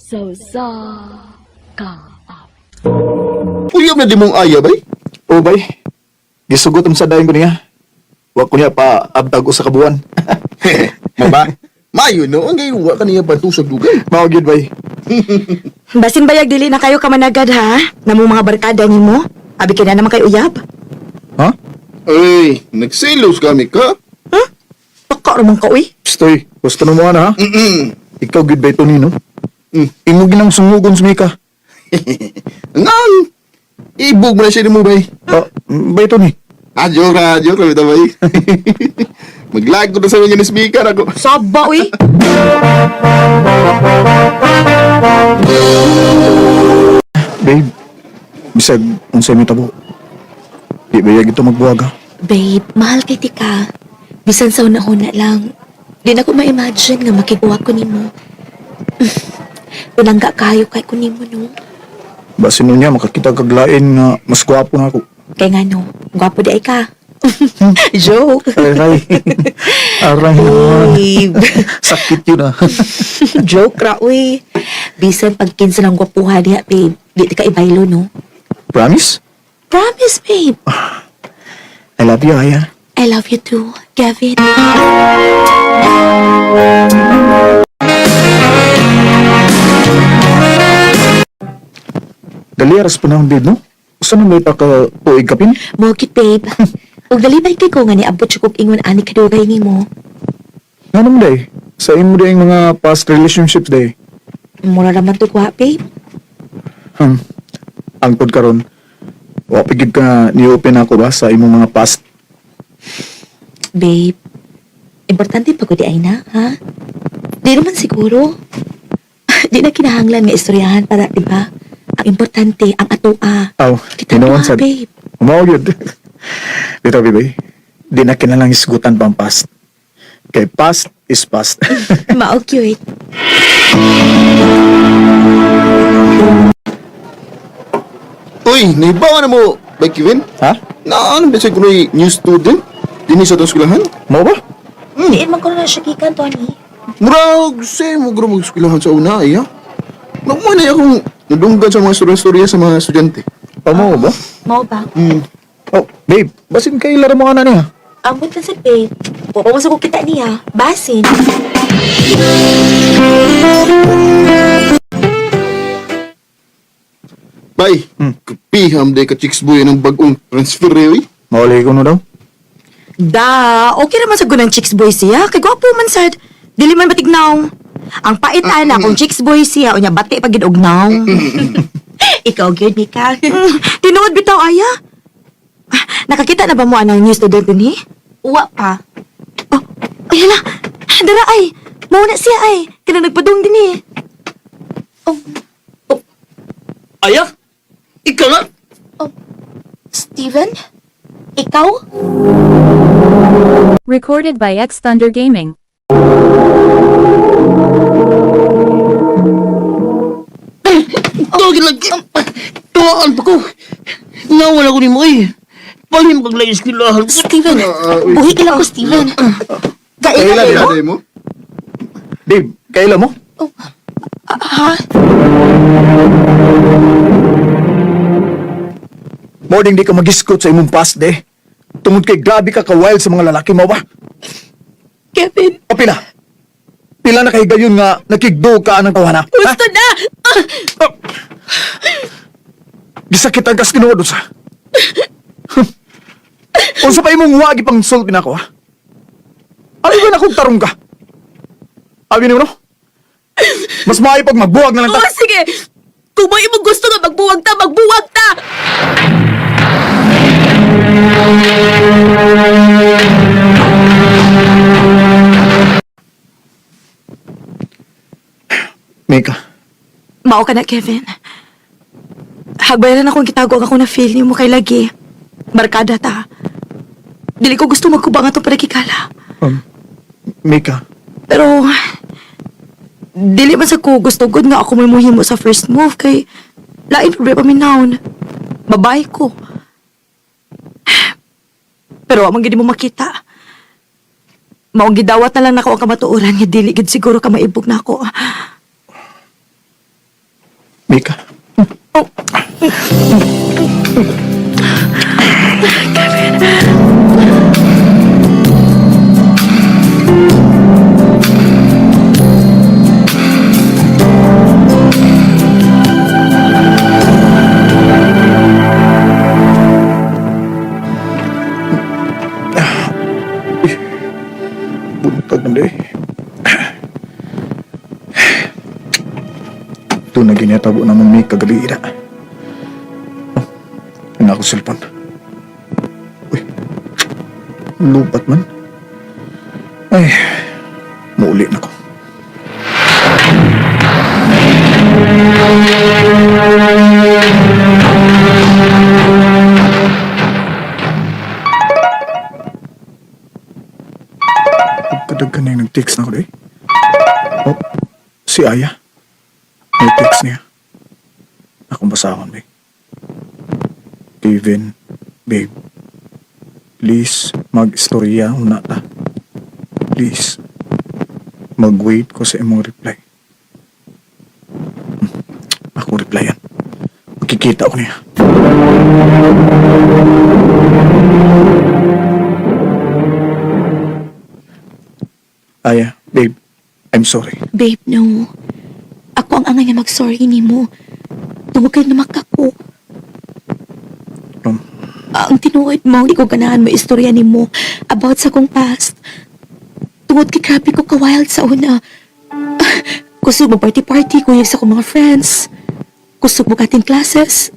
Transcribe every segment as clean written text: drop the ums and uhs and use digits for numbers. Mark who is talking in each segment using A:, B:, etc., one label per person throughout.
A: Sa usa ka awit.
B: Uyab na di mong aya, bay?
C: Oh, bay. Gisugot ang sa dayon ko niya. Wa ko niya pa abtag sa kabuan.
B: Maba? Mayo no, ang gayon wa ka niya bato sa dugay.
C: Mao gyud, bay.
D: Basin bayag dili na kayo kamanagad ha. Namo mga barkada nimo. Abi kina naman kay uyab.
C: Ha?
B: Ay, nagselos kami ka?
D: Huh? Baka ramang ka uy.
C: Stoy, gusto na mo ana ha?
B: Mm-mm.
C: Ikaw gyud bay to nino.
B: Mm.
C: Imo ginang sungugon sa Mika.
B: Ngang! Ibog mo na siya ni mo, bay.
C: Ah, bay to ni.
B: Ah, joke ra, joke ra, bitaw, bay. Maglag ko na sa mga ni speaker ako.
D: Saba uy.
C: Babe, bisag unsay mi tabo. Di ba ito magbuwag ha?
E: Babe, mahal kay tika. Bisan sa una-una lang. Di na ko ma-imagine nga makiguwa ko nimo. Pinangga kayo kay ko nimo no.
C: Basin niya makakita kag lain nga mas gwapo na ako.
E: Kay nga no, gwapo di ay ka. Joke.
C: Aray. Aray naman.
E: Babe.
C: Sakit yun ah.
E: Joke ra uy. Bisan pag kinsa ng gwapuha diha, babe. Di ka ibaylo no.
C: Promise?
E: Promise, babe.
C: I love you, Aya.
E: I love you too, Gavin.
C: Dali aras pa na ang babe, no? Usa na may ka tuig kapin?
E: Mo cute, babe. Ug dali ba kay ko nga niabot siya kog ingon ani kadugay nimo.
C: Nga naman day. Sa imo day ang mga past relationships day.
E: Mura raman to kwa, babe.
C: Angkod karon. Wa pa gyud ka ni-open ako ba sa imong mga past?
E: Babe, importante pa ko di ay na, ha? Di naman siguro. Di na kinahanglan nga istoryahan para, di ba? Ang importante, ang atoa.
C: Aw,
E: Kita
C: tinuon
E: mo,
C: sad.
E: babe.
C: Mao gyud. Bitaw, babe. Di na kinalang isgutan pa ang past. Kay past is past.
E: Mao cute.
B: Uy, naibawa na mo, bay Kevin?
C: Ha?
B: Na ano ba siya kunoy new student? Dini sa itong eskwelahan?
C: Mao ba?
E: Diin man ko na siya gikan, Tony.
B: Murag, same mo guro mag-eskwelahan sa una, iya. Nakuha na akong nadunggan sa mga istorya-istorya sa mga estudyante.
C: Pamo ba?
E: Mao ba?
B: Mm.
C: Oh, babe, basin kay laro mo ana niya.
E: Ambot na sa babe. Wa pa sa ko kita niya. Basin.
B: Bay, kapiham day ka chicks boy ng bagong transfer eh, uy.
C: Mauli ko no daw.
D: Da, okay naman sa gunang chicks boy siya. Kay gwapo man sad. Dili man batignaw. Ang pait ana kung chicks boy siya unya bati pa gid og naw.
E: Ikaw gyud Mika.
D: Tinuod bitaw aya. Ah, nakakita na ba mo anang new student dinhi?
E: Wa pa.
D: Oh, ay hala. Dara ay. Mao na siya ay. Kana nagpadung dinhi.
E: Oh,
F: Aya? Ikaw na?
E: Steven? Ikaw?
G: Recorded by X Thunder Gaming.
F: Tawagin lang. Tuwaan pa ko. Nawala ko ni mo eh. Paano mo kag eskwelahan?
E: Steven. Buhi ka lang ko, Steven.
D: Kaila
B: Kaila
D: mo?
B: day mo?
C: Babe, kaila mo?
D: Ha?
C: Morning di ka magiskot sa imong past de. Tungod kay grabe ka ka-wild sa mga lalaki mo ba?
E: Kevin.
C: O pila? Pila na kay gayon nga nakigdog ka anang tawana? Ha?
E: Gusto na!
C: Oh. Gisakit ang kas tinuod sa. Unsa pa imong wagi pang sulti nako ha? Ano ba na kung tarong ka? Abi nimo no? Mas maayo pag magbuwag na lang ta.
E: Oh, sige! Kung may imong gusto nga magbuwag ta, magbuwag ta!
C: Mika,
D: Mao ka na, Kevin. Hagbayaran akong gitago ang ako na feel nimo kay lagi. Barkada ta. Dili ko gusto magkubang atong panagkikala.
C: Mika,
D: Pero, dili man sa ko gusto gud nga ako may muhimo sa first move kay lain problema minawon. Babae ko. Pero wa man gid mo makita. Maong gidawat na lang nako ang kamatuoran nga dili gid siguro ka maibog na ako.
C: Buntag na eh. Ito na ginatabo naman may kagabi ira. Oh, yun ako cellphone. Uy, lupat man. Ay, muuli na ko. Pagkadaghan na yung nag-text na ako eh. Oh, si Aya. May text niya. Akong basahon, babe. Kevin, babe. Please, mag-istorya una ta. Please. Mag-wait ko sa imong reply. Ako replyan. Magkikita ko niya. Aya, babe. I'm sorry.
E: Babe, no. Ako ang angay nga mag-sorry nimo. Tungod kay namakak ko. Ang tinuod mo, di ko ganahan mo istorya nimo about sa kong past. Tungod kay grabe ko ka-wild sa una. Kusog mo party-party, kuyog sa kong mga friends. Kusog mo katin classes.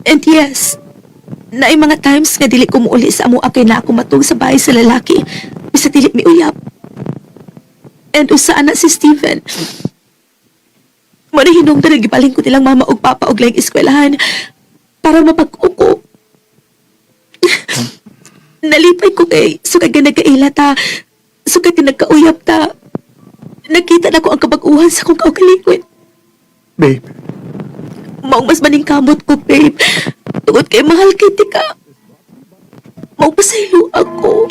E: And yes, naay mga times nga dili ko muuli sa amo kay na ako matug sa bahay sa lalaki. Bisa dili mi uyab. And usa na si Steven. Muna hinungdan na gibalhin ko nilang mama ug papa og laing eskwelahan para mapag-uko. Nalipay ko kay sukad nga nagkaila ta, sukad nga nagkauyab ta. Nakita na ko ang kabag-uhan sa akong kaugalingon.
C: Babe,
E: Maong mas maningkamot ko, babe. Tungod kay mahal kay tika. Maong pasaylo ako.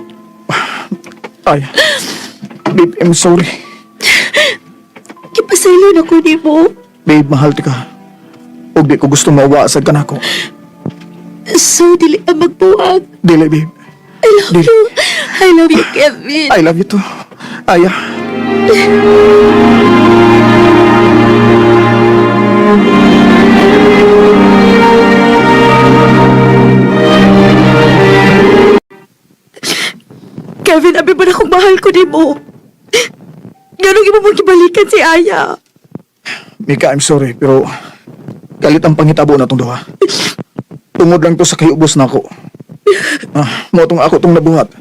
C: Aya. Babe, I'm sorry.
E: Kipasaylo na ko nimo.
C: Babe, mahal ti ka. Ug di ko gusto mawasad ka nako.
E: So, dili ka magbuwag.
C: Dili, babe.
E: I love
C: Dili.
E: you. I love you, Kevin.
C: I love you too. Aya.
D: Kevin, abi ba na kung mahal ko nimo? Ganong imo mong gibalikan si Aya?
C: Mika, I'm sorry, pero kalit ang pangitabo na tong duha. Tungod lang to sa kayubos na ako. Ah, mo tong ako tong nabuhat.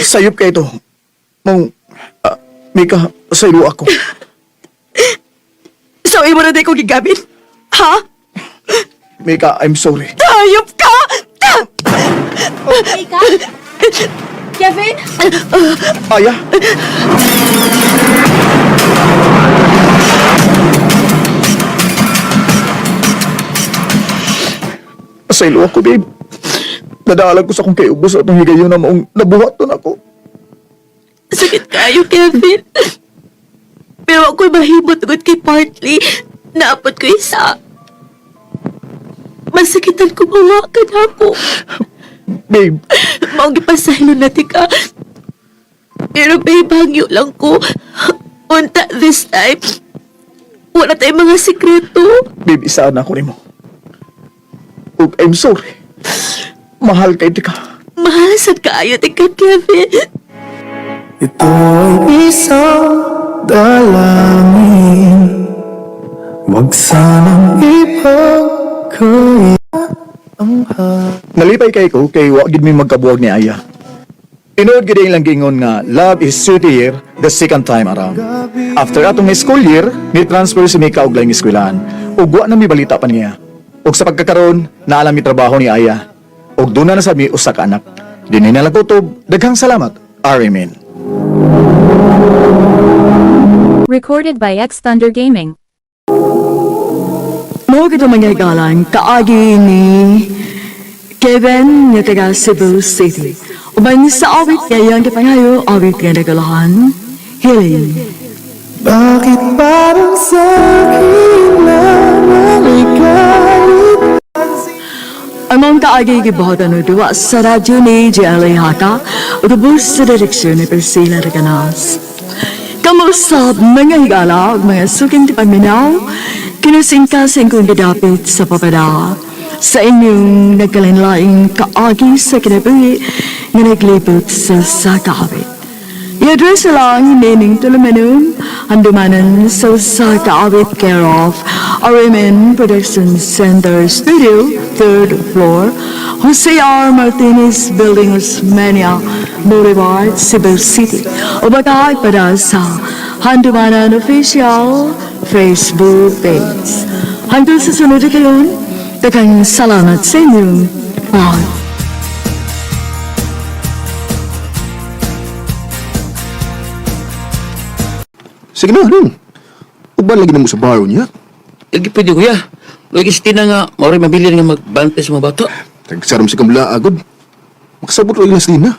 C: Sayop kay ito. Mong, ah, Mika, saylo ako.
D: So, imo na day ko gigamit? Ha?
C: Mika, I'm sorry.
D: Hayop ka!
A: Okay ka? Kevin?
C: Aya! Pasaylo ako, babe. Nadaalag ko sa kong kayubos at ang higayon na maong nabuhat to na ako.
E: Sakit kayo, Kevin. Pero ako'y mahimot agad kay Partly. Naapot ko isa. Masakitan ko mawa ka na ako.
C: Babe,
E: Maong gipasaylo na tika. Pero babe, hangyo lang ko. Unta this time. Wala tayong mga sikreto.
C: babe, isaan ako nimo. Ug I'm sorry. Mahal kay tika.
E: Mahal sad kaayo tika, Kevin.
H: Ito ay isang dalangin. Huwag sanang ipagkaya ang
C: Nalipay kay ko kay wa gid mi magkabuwag ni Aya. Tinuod gid ang gingon nga love is sweeter the second time around. After atong school year, ni transfer si Mika og laing eskwelahan. Ug wa na mi balita pa niya. Ug sa pagkakaron, naalam mi trabaho ni Aya. Ug duna na sa mi usa ka anak. Dinhi na lang kutob. Daghang salamat. RMN.
G: Recorded by X Thunder Gaming.
A: Mo gito mga higalan, kaagi ni Kevin nga taga Cebu City. Uban sa awit nga iyang gipangayo, awit nga nagalahan, Healing.
H: Bakit parang sa'kin lang ay galit?
A: Ang mga kaagi gibuhatan o duwa sa radyo ni J.L.A. Haka o sa direksyon ni Priscilla Reganas. Kamusap mga higala ug mga suking paminaw, kinusingkasing kong gidapit sa papada sa inyong nagkalinlaing kaagi sa kinabuhi nga naglibot sa sakawit. I-address lang Nining Tulumanon, Handumanan sa usa ka awit care of RMN Production Center Studio, third floor, Jose R. Martinez Building, Osmeña Boulevard, Cebu City. O baka ipada sa Handumanan Official Facebook page. Hanggang sa sunod kayon, daghang salamat sa inyong pag.
B: Sige na, dong. Uban lagi na mo sa baro niya.
F: Lagi pwede kuya. Lagi si Tina nga, maoray mabilin nga magbante sa mga bata.
B: Tagsaram si Kamla agad. Makasabot lagi na si Tina.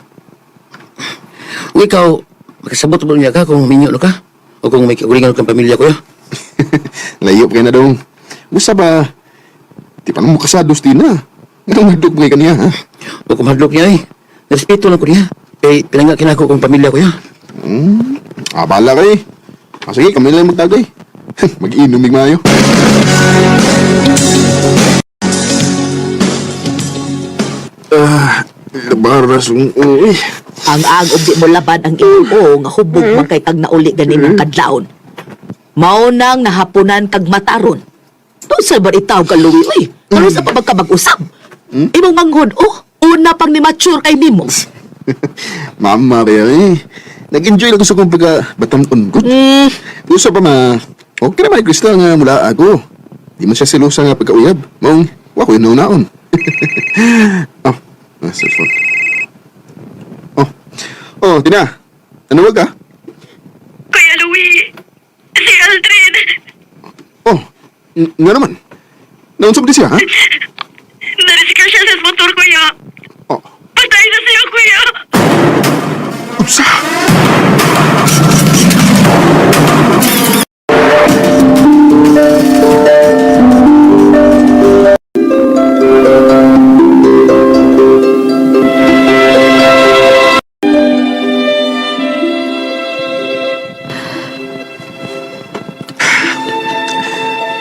F: O ikaw, makasabot ba niya ka kung minyo na ka? O kung may kaulingan kang pamilya kuya?
B: Layo pa kayo na dong. Gusto ba? Di pa naman makasado si Tina. Ngatong hidog pa kayo kaniya, ha?
F: O kung hadlok niya eh. Respeto lang ko niya. Kay pinangga kinako kong pamilya kuya.
B: Ah, bahala kayo. Ah, sige, kami lang magtagay. Mag-inom, mayo. Ah, labaras ang uwi.
I: Ang ag og di mo laban ang imo nga hubog man kay kag nauli gani mong kadlawon. Mao nang nahaponan kag mataron. Tunsay ba itaw ka Louie oy? Karon sa pa magkabag-usab. Imong manghod oh, una pang ni mature kay nimo.
B: Mama, kaya eh. Nag-enjoy lang ko sa kong pagka batamon ko. Usa pa ma, okay naman ni Crystal nga mula ako. Di man siya silusa nga pagkauyab. Maong, wa ko yun naon. Oh, nasa phone. Oh, oh, Tina. Ano ka?
J: Kuya Louie, si Aldrin,
B: Oh, nga naman. Naunsa ba di siya, ha?
J: narisika siya sa motor, kuya.
B: Oh,
J: Patay na siya, kuya.
B: unsa?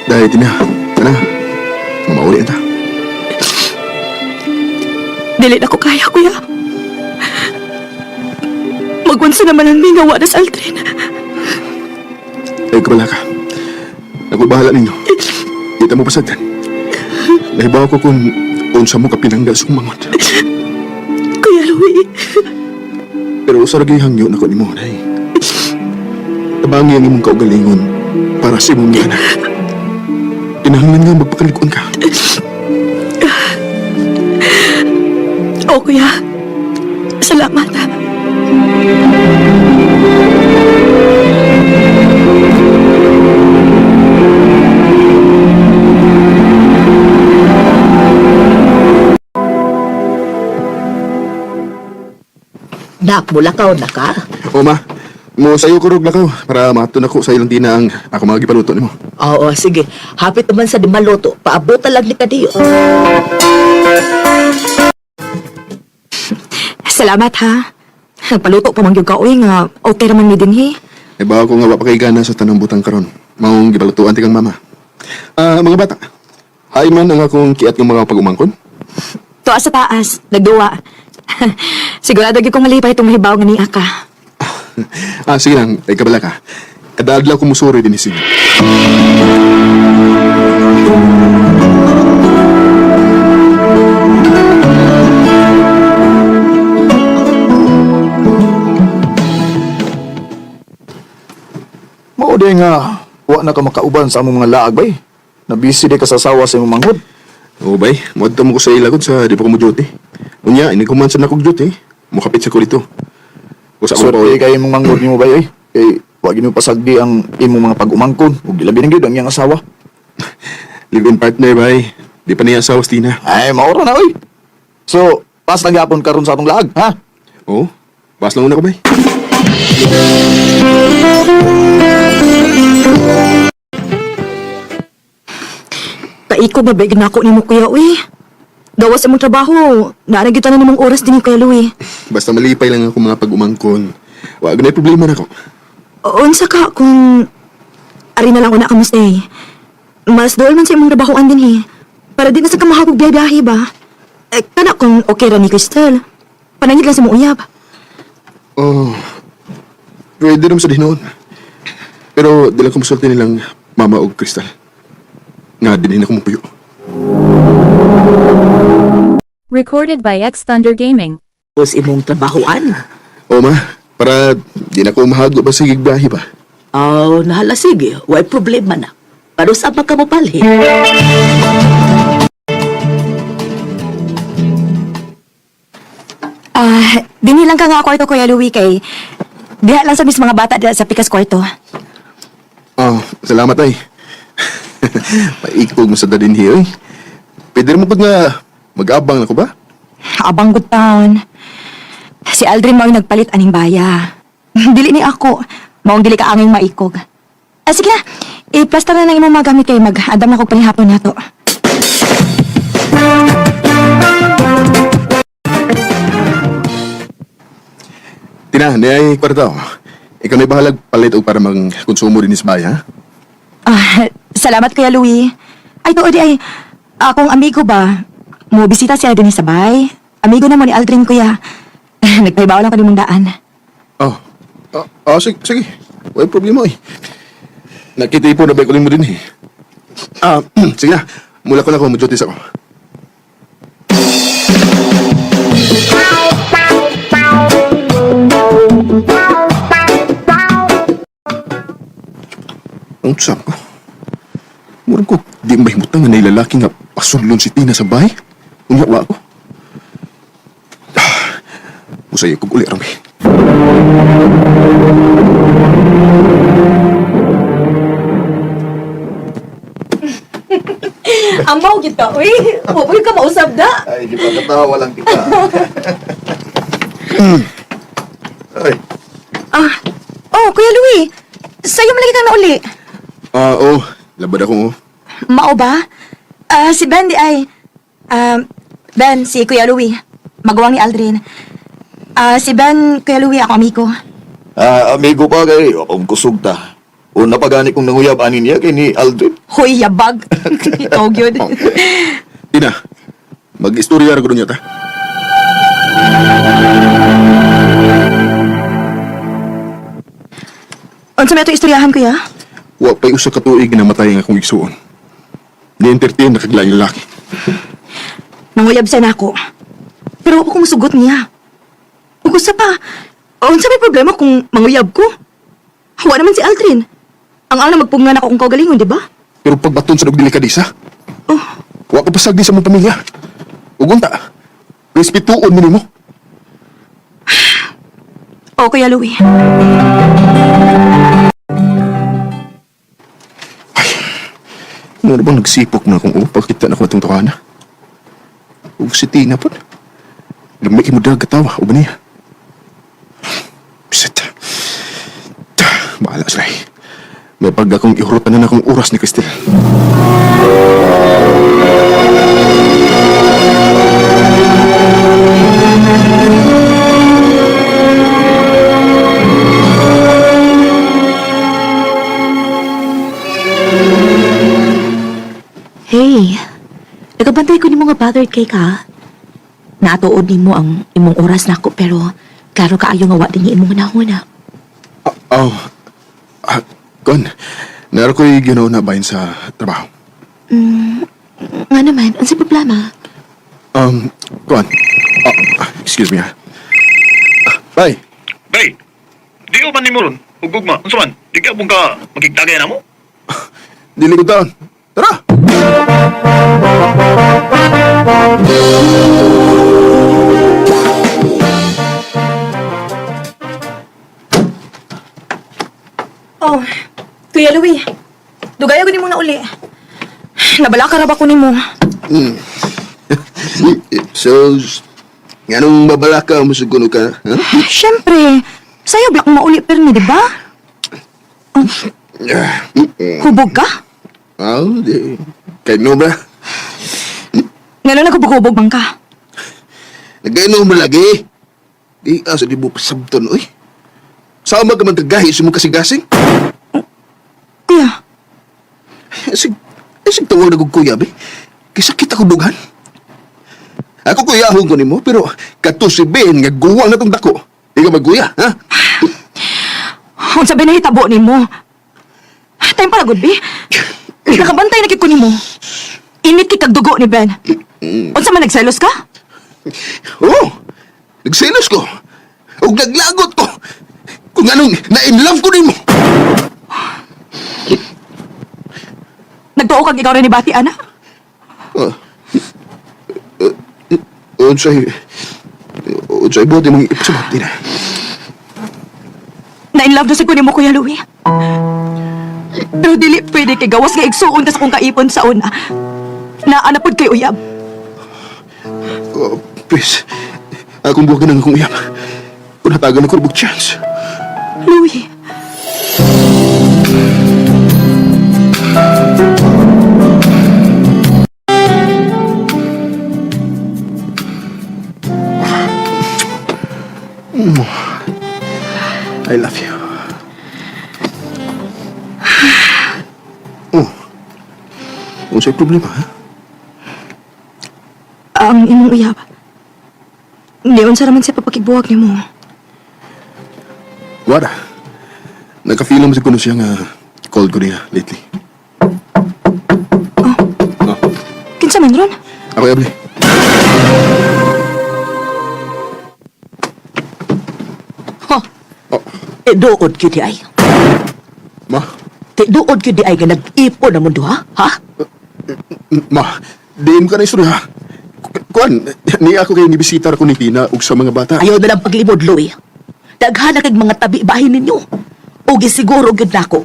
B: Dahil Tina, tara. Mauli na ta.
E: Dili na ko kaya, kuya. Magwansa naman ang mingawa na sa Aldrin.
B: Ay, kabala ka. Ako bahala ninyo. Kita mo pasagdan. Nahibaw ko kung unsa mo ka pinanggal sa kumangot.
E: Kuya Louie,
B: Pero usa ra gyud hangyo nako nimo, day. Tabangi ang imong kaugalingon para sa imong mga anak. Kinahanglan nga magpakalikuan ka.
E: oh kuya, salamat.
I: Nak, mulakaw na ka.
B: O ma, mo sayo ko rog lakaw para maton ako sa ilang tina ang ako mga gipaluto nimo.
I: Oo, sige. Hapit naman sa di maluto. Paabutan lang ni kadiyo.
D: Salamat ha. Nagpaluto pa man gyud ka oy nga okay ra man mi dinhi.
B: Nahibaw ko nga wa pa kay gana sa tanang butang karon. Maong gipalutuan ti kang mama. Ah, mga bata. Hay man ang akong kiat ng mga pag-umangkon.
D: Tuwa sa taas, nagduwa. Sigurado gyud kong malipay itong mahibaw nga niya ka.
B: Ah, sige lang, ay kabala ka. Kada adlaw ko musuri din siya.
C: Mao di nga wa na ka makauban sa among mga laag bay. Nabisi di ka sa sawa sa imong manghod.
B: Oo, bay. Muadto mo ko sa ilagod sa di pa ko mo duty. Unya, inighuman sa nakog duty. Mukapit sa ko dito. Usa ko pa
C: Swerte kay imong manghod nimo bay oy. Kay wa gyud mo pasagdi ang imong mga pag-umangkon ug labi na gyud ang iyang asawa.
B: Live-in partner, bay. Di pa niya asawa si Tina.
C: Ay, maura na oy. So, pas lang gyapon karon sa atong laag, ha?
B: Oo. Bas lang una ko, bay.
D: Kaiko ba big na ako nimo kuya uy. Gawas imong trabaho. Naa gyud tanan nimong oras dinhi Kuya Louie.
B: Basta malipay lang ako mga pag-umangkon. Wa na problema na ko.
D: Unsa ka kung ari na lang una ka mo stay. Mas dool man sa imong trabahoan dinhi. Para di na sa ka mahagog biyahe ba? Eh, kana kung okay ra ni Crystal. Panangit lang sa mong uyab.
B: Oh, pwede naman sa dinoon. Pero dila ko musulti nilang mama og Crystal. Nga dinhin ako mupuyo.
G: Recorded by X Thunder Gaming.
I: Tapos imong trabahoan.
B: O ma, para di na ko mahago ba sige biyahe ba?
I: Aw, nahala sige, way problema na. Pero sa ka mo palhin?
D: Ah, dinhi lang ka nga kwarto Kuya Louie kay diha lang sa mis mga bata diha sa pikas kwarto.
B: Oh, salamat ay. Maikog mo sa dadinhi oy. Pwede mo pud nga mag-abang na ko ba?
D: Abang good town. Si Aldrin mao yung nagpalit aning baya. Dili ni ako. Maong dili ka anging maikog. Ah, sige na. I-plaster na ng imong mga gamit kay mag-andam na kog panihapon nato.
B: Tina, di ay kwarta oh. Ikaw na bahalag palit og para mang konsumo din sa bahay, ha?
D: Ah, salamat Kuya Louie. Ay, tuod di ay, akong amigo ba? Mo bisita siya din sa bay. Amigo na mo ni Aldrin, kuya. Nagpahibaw lang ko ni mong daan.
B: Oh. Oh, oh sige, sige. Walang problema eh. Nakita po na ba mo din eh. Ah, sige na. Mula ko na ako, mo-duties ako. Ang usap ko. Murag ko, di mahimutang nga nailalaki nga pasunlon si Tina sa bahay. Unya, wa ko. Ah, Musaya kog uli rami.
D: Amaw kita, uy. Huwag ka mausap da.
C: Ay, di pa katawa lang kita. Ay,
D: Ah, oh, Kuya Louie. Sa'yo malagi kang nauli.
B: Ah, oh. Labad ako, oh.
D: Mao ba? Ah, si Ben di ay. Ben, si Kuya Louie. Magawang ni Aldrin. Ah, si Ben, Kuya Louie, ako amigo.
C: ah, amigo pa kay akong kusog ta. Una pa gani kong nanguyab ani niya kay ni Aldrin.
D: Hoy, yabag. Ikaw gyud.
B: Oh. Tina, mag-istorya ra gud niya ta.
D: Unsa may ato istoryahan, Kuya?
B: Wa pa'y usa ka tuig namatay ang akong igsuon. Ni-entertain na kaglaing lalaki.
D: Nanguyab siya nako. Pero ako musugot niya. Ug usa pa, unsa may problema kung manguyab ko? Wa naman si Aldrin. Ang ang na magpugngan ako kung kaugalingon, di ba?
B: Pero pagbaton sa delikadisa,
D: Oh,
B: wa ka pasagdi sa mong pamilya. Ug unta, respetuon mo nimo.
D: oh Kuya Louie.
B: Ano na bang nagsipok na akong upag kita na ko itong tukana? Ug si Tina po. Lumiki mo dag katawa, o ba niya? Shit. Bahala sila eh. May pag akong ihurutan na akong oras ni Cristel.
E: Hey, nagabantay ko nimo nga bothered kay ka. Natuod nimo ang imong oras nako pero klaro kaayo nga wa din ni imong nahuna.
B: Ah, oh. Ah, kon. Naro ko'y ginaw na bahin sa trabaho.
E: Nga naman, unsa problema?
B: Kon. Ah, excuse me ah. Ah, Bye.
K: Bay, di ko man ni Moron. Ug gugma, unsa man? Di ka bung ka magigtagay na mo?
B: Dili ko taon. Tara!
D: Oh, Kuya Louie. Dugay ako nimo na uli. Nabala ka ra ba ko nimo?
B: So, nganong babala ka, musuguno ka, ha?
D: Siyempre, sa'yo ba akong mauli permi, di ba? Hubog ka?
B: Ah, di. Kainom ra.
D: Ngano nagubog-hubog man ka?
B: Nagkainom ra lagi. Di asa di mo pasabton, oy. Sama ka man kagahi sa mong kasigasing.
D: Kuya,
B: Sig, sig tawag na kong kuya, be. Kisakit ako dughan. Ako kuyahon ko nimo, pero kato si Ben nga guwang na tong dako. Di ka magkuya, ha?
D: unsa ba nahitabo nimo? Time para gud bi. Nakabantay na gid ko nimo. Init kay kag dugo ni Ben. Unsa man nagselos ka?
B: Oo! Nagselos ko. O naglagot ko. Kung anong na-in love ko nimo.
D: Nagtuo kag ikaw rin ni Bati, ana?
B: Ah. Unsay unsay buhat imong ipasabot din.
D: Na in love na sa ko nimo, Kuya Louie. Pero dili pwede kay gawas nga igsuon ta sa kong kaipon sa una. Naa na pud kay uyab.
B: Oh, please. Akong buhagan ang akong uyab. Kung hatagan ako og chance.
D: Louie.
B: I love you. Oh. Unsay problema, ha?
D: Ang imong uyab. Hindi unsa raman siya papakigbuwag nimo.
B: Wala. Nagka-feel mo siguro siya nga cold ko niya lately. Oh.
D: Kinsa man ron?
B: Ako yabli.
I: Ha?
B: Oh.
I: Ti duod gyud di ay.
B: Ma,
I: Ti duod gyud di ay nga nag-ipon na mundo ha? Ha?
B: ma, diin ka na istorya. Ha? Kuan, ni ako kay nibisita ra ko ni Tina ug sa mga bata.
I: Ayaw na lang paglibod, Louie. Daghan na kag mga tabi bahin ninyo. O gisiguro gyud nako.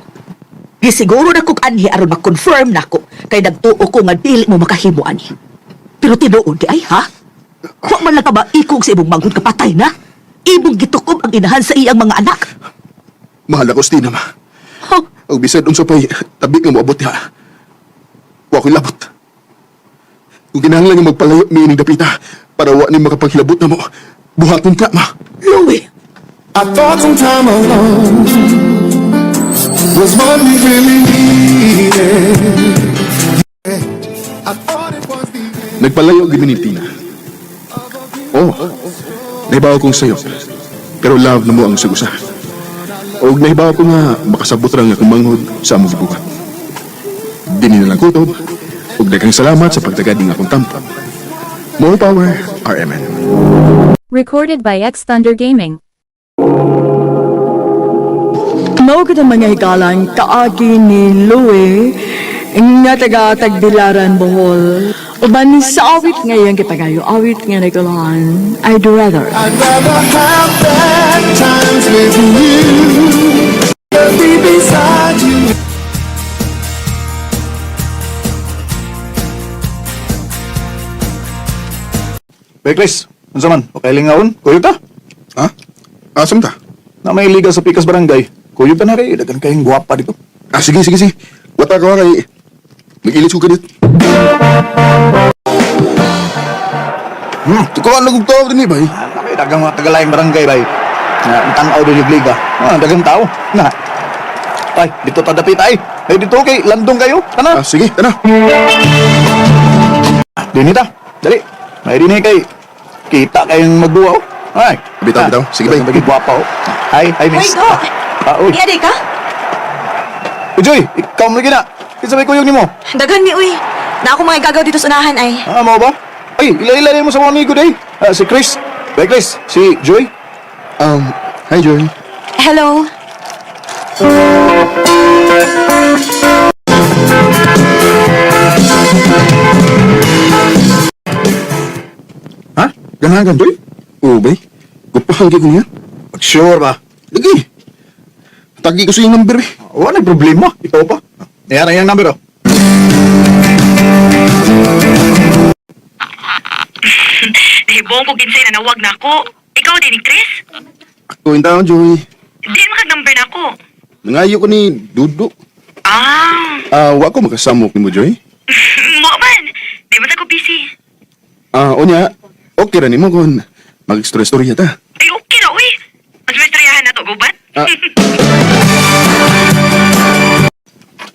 I: Gisiguro na kog anhi aron ma-confirm nako kay nagtuo ko nga dili mo makahimo ani. Pero tinuod di ay ha? Wa man lang ka ba ikog sa imong manghud kapatay na? Imong gitukob ang inahan sa iyang mga anak.
B: Mahal ako si Tina, ma.
I: Ha?
B: Og bisan unsa pay tabi nga moabot diha. Wa ko'y labot. Kung kinahanglan nga magpalayo mi ining dapita para wa ni makapaghilabot na mo, buhaton ka, ma.
I: Louie,
H: I thought some time alone was what we really needed. I thought it was the end.
B: Nagpalayo gyud mi ni Tina. Oh, nahibaw kong sayo. Pero love na mo ang sagusa. Og nahibaw ko nga makasabot ra nga akong manghod sa among gibuhat. Dini na lang kutob. Ug daghang salamat sa pagtagad ning akong tampo. More power, RMN.
G: Recorded by X Thunder Gaming.
A: Mao gud ang mga higalan kaagi ni Louie nga taga Tagbilaran, Bohol. Uban sa awit ngayong gipagayo, awit nga nagulahan, I'd rather.
H: I'd rather have bad times with you than be beside you.
C: Bay Chris, unsa man? Okay lingaon? Kuyog ta?
B: Ha? Asam ta?
C: Na may liga sa Pikas Barangay. Kuyog ta na rin. Daghan kayong guwapa dito.
B: Ah, sige, sige, sige. Wata ka kay Mag-ilis ko kanit. Tukuan na kong tao din eh, bay.
C: Ah, may dagang mga tagalayang barangay bay. Na tanaw din yung liga. Ah, dagang tao. Na. Ay, dito ta dapit ay. Ay dito kay landong kayo. Tana.
B: Ah, sige, tana.
C: Dini ta. Dali. May dini kay kita kayong magduwa oh. Ay.
B: Bitaw, bitaw. Sige, bay.
C: Bagi guwapa oh. Hi, hi
D: Uy,
C: miss.
D: do.
C: Ah, uy.
D: Iya di ka?
C: Uy, Joy, ikaw mo lagi na. Kinsa may kuyog nimo?
D: Daghan mi uy. Na ako mga igagaw dito sa unahan ay.
C: Ah, mao ba? Ay, ila-ila mo sa mga amigo day. Ah, si Chris. Bay Chris, si Joy.
B: Hi, Joy.
D: Hello.
C: Ha? Ganahan ka, Joy?
B: Oo, bay. Gupahan kay ko niya.
C: Sure ba?
B: Lagi. Tagi ko sa iyong number, eh.
C: Wala problema. Ikaw pa. Ayan ang iyang number, oh.
J: Nahibong ko kinsay nanawag na ako. Ikaw din ni Chris?
B: Ako yung taon, Joy.
J: Di makag number na ako.
B: Nangayo ko ni Dudo.
J: Ah,
B: Ah, wa ko makasamok nimo, Joy.
J: mo man. Di man ako busy.
B: Ah, unya, okay ra nimo kung mag-istorya-istorya ta.
J: Ay, okay na, uy. Mas mestoryahan na to, gubat.
B: Ah.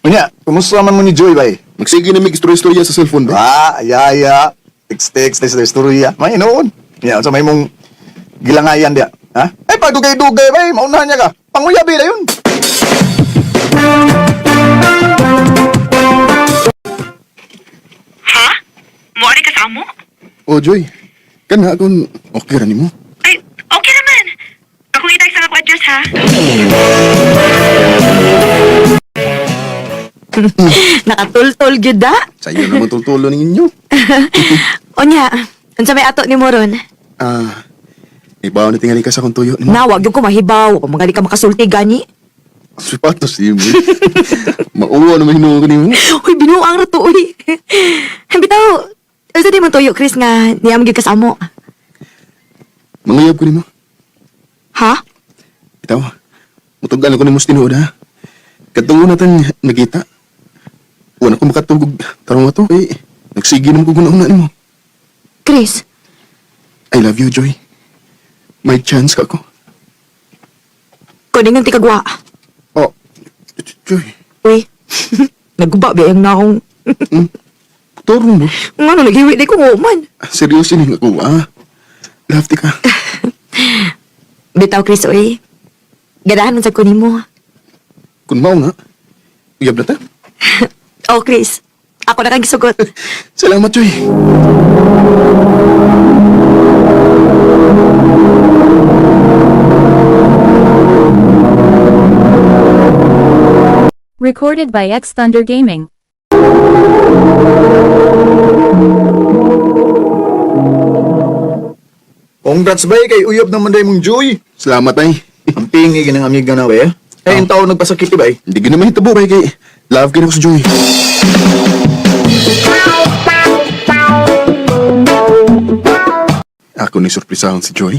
C: Unya, kumusta man mo ni Joy bay?
B: Magsige na mig istorya-istorya sa cellphone ba?
C: Ah, ayaya. Text text text istorya. May noon. Ya, sa may mong gilangayan dia. Ha? Ay padugay-dugay bay, maunahan niya ka. Panguyabi na yun.
J: Ha? Mo ari ka sa amo?
B: Oh, Joy. Kana kung okay ra nimo.
J: Ay, okay naman. Ako itag sa ako address, ha?
D: Nakatultol gyud da.
B: Sayo naman tultulo ninyo.
D: Unya, unsa may ato ni mo ron?
B: Ah, ibaw na tingali ka sa akong tuyo nimo.
D: Nawag yung ko mahibaw, magali ka makasulti gani.
B: Sipatos nimo. Mauwa na mahinuo ko nimo.
D: Uy, binuang ra to uy. Bitaw, unsa di man tuyo Chris nga niya gyud ka sa amo?
B: Manguyab ko nimo.
D: Ha?
B: Bitaw, mutugal ako nimo sa tinuod ha. Kadtong una tang nagita. Wala ko makatugog tarong ato kay nagsige naman ko guna-una nimo.
D: Chris,
B: I love you, Joy. May chance ka ko.
D: kuning ang tikagwa.
B: Oh, Joy.
D: Uy, naguba ba yung na akong...
B: Turong mo.
D: Nga no, naghiwi di ko man.
B: Seryoso ni ako, ah. Love ti ka.
D: Bitaw, Chris, uy. Ganahan man sa kunin mo.
B: Kung mao nga, uyab na ta.
D: Oh, Chris. Ako na kang gisugot.
B: Salamat, Joy.
G: Recorded by X Thunder Gaming.
C: Congrats bay kay uyab naman day mong Joy.
B: Salamat, ay.
C: Ang pingi ginang amiga na bay. Eh, ang tao nagpasakit bay.
B: Hindi ko naman hitabo kay kay love ka na ko sa Joy. Ako ni surprisahon si Joy.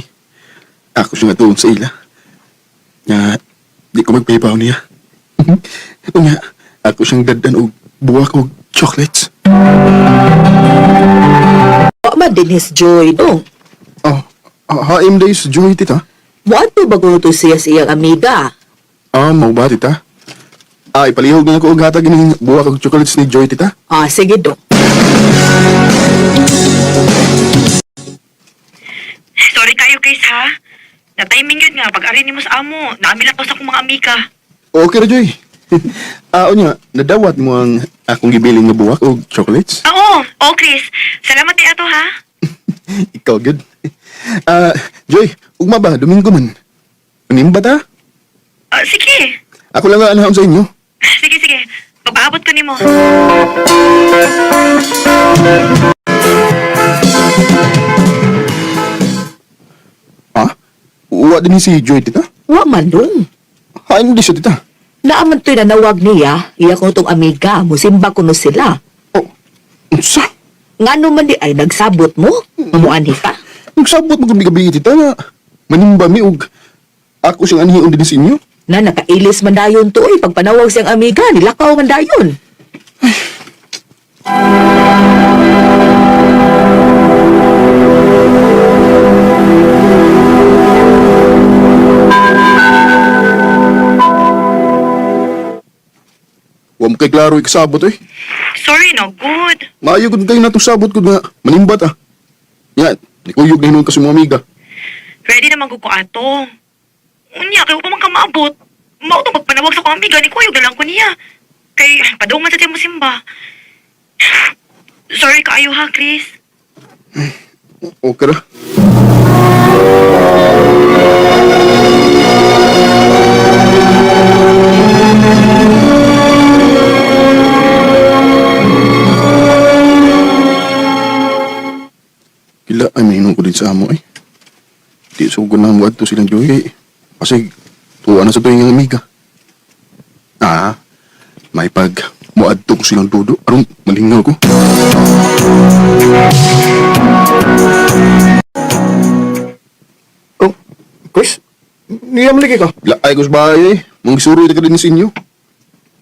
B: Ako siya nga tuon sa ila. Nga, di ko magpahibaw niya. Nga, ako siyang dadan og buwak og chocolates.
I: Wa man din his joy, no?
B: Oh, haim day sa Joy, tita.
I: Muadto ba kuno to siya sa iyang amiga?
B: Ah, mau ba, tita? Ah, ipalihog na ako og hatag ining buwak og chocolates ni Joy, tita.
I: Ah, sige do.
J: Sorry kayo, Chris, ha? Na-timing yun nga. Pag-ari nimo sa amo, naami lang to sa akong mga amiga.
B: Okay ra, Joy. Ah, unya, nadawat mo ang akong gibiling nga buwak og chocolates?
J: Ah, oo. Oo, Chris. Salamat di ato, ha?
B: Ikaw, good. Ah, Joy, ugma ba? Domingo man. Unim ba ta?
J: Ah, sige.
B: Ako lang ang anahon sa inyo.
J: Sige, sige. Pagpaabot ko nimo.
B: Ha? Uwa din ni si Joy, tita?
I: Wa man dong.
B: Hain di siya, tita.
I: Naaman to'y nanawag niya, iya ko tong amiga, musimba kuno sila.
B: Oh, unsa?
I: Ngano man di ay nagsabot mo? Muanhi ka?
B: Nagsabot mo kung gabi, tita, nga. Manimba mi og ako siyang anhion din sa inyo.
I: Na nakailis man dayon to oy, pagpanawag siyang amiga, nilakaw man dayon.
B: Wa mo kay klaro ikasabot, eh.
J: Sorry, no good.
B: Maayo gud kayo natong sabot ko nga. Manimba ta. Yan, nikuyog na hinuon ka sa mga amiga.
J: Ready naman ko ko ato. Unya, kayo pa man ka maabot. Mao tong pagpanawag sa akong amiga, ni kuyog na lang ko niya. Kay, padungan sa mo simba. Sorry kaayo ha, Chris.
B: Okay ra. Kila ay mahinong ko din sa amo eh. Di so ko na to silang Joy eh. Kasi tuwa na sa tuwing ang amiga. Ah, may pag muadto ko silang dudo. Aron malingaw ko.
C: Oh, Chris, niyam lagi ka.
B: Laay ko sa bahay eh. Mga isuroy na ka din sa inyo.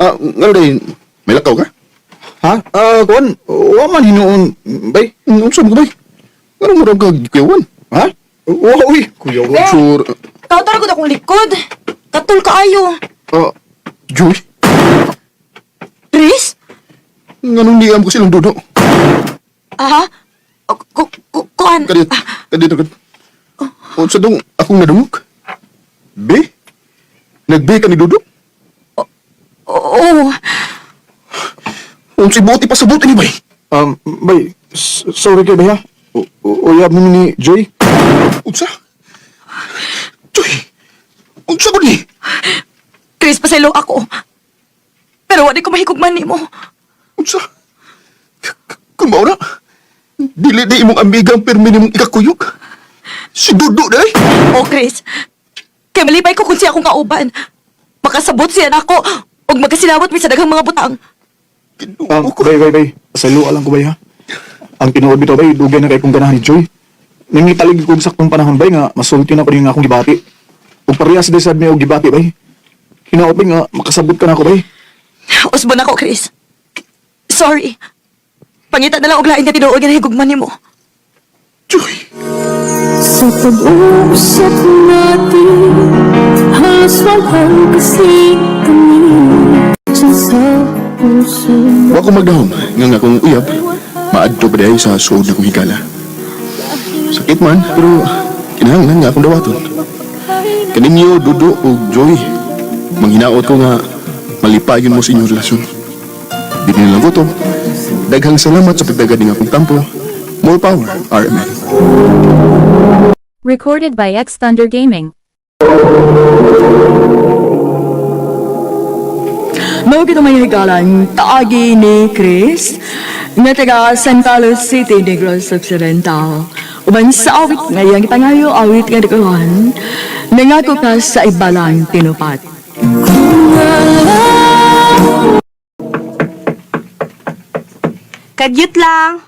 B: Ah, ngano day, may lakaw ka?
C: Ha? Ah, kuan, wa man hinuon, bay.
B: Unsa mo ka, bay? Ngano mo ka kuyawan?
C: Ha? Wa uy, kuya wa.
B: Sure.
D: Tawtar ko akong likod. Katul kaayo.
B: Ah, Joy,
D: Chris?
B: nganong niam ko silang dudo?
D: Aha? Ku ku kuan.
B: Kadito, kadito, kadito. Unsa dong akong nadungog? B? Nag-B ka ni Dudo?
D: Oo.
B: Unsay buot ipasabot ni bay?
C: Bay, sorry kay bay ha. Uyab mo ni Joy.
B: Unsa? Joy! Unsa ko ni?
D: Chris, pasaylo ako. Pero wala ko mahigugman nimo.
B: Unsa? Kung mao na, dili di imong amiga ang pirmi nimong ikakuyog. Si Dudo day.
D: Oh, Chris. Kay malipay ko kung siya akong kauban. Makasabot siya nako ug magkasinawat mi sa daghang mga butang.
B: Ginoo ko.
C: Bay, bay, bay. Pasaylo lang ko bay ha. Ang tinuod bitaw bay, dugay na kay kong ganahan ni Joy. Nangitalig ko og saktong panahon bay nga masulti na ko ning akong gibati. Ug parehas day sad mi og gibati bay. Hinaot bay nga makasabot ka na ako bay.
D: Usbon ako, Chris. Sorry. Pangita na lang og lain nga tinuod nga nahigugman nimo.
B: Joy!
G: Sa pag-uusap natin, halos walang kasing kami sa puso mo.
B: Wa ko magdahom nga nga akong uyab, maadto pa diay sa suod na kong higala. Sakit man, pero kinahanglan nga akong dawaton. Kaninyo, Dudo ug Joy, manghinaot ko nga malipayon mo sa inyong relasyon. Di nila gutom. Daghang salamat sa pagdagad ng akong tampo. More power, RMN.
G: Recorded by X Thunder Gaming.
A: Mao gid may higalan taagi ni Chris nga taga San Carlos City, Negros Occidental. Uban sa awit nga iyang gipangayo awit nga dikuhan, nangako ka sa ibalang tinupat.
D: Kadyot lang.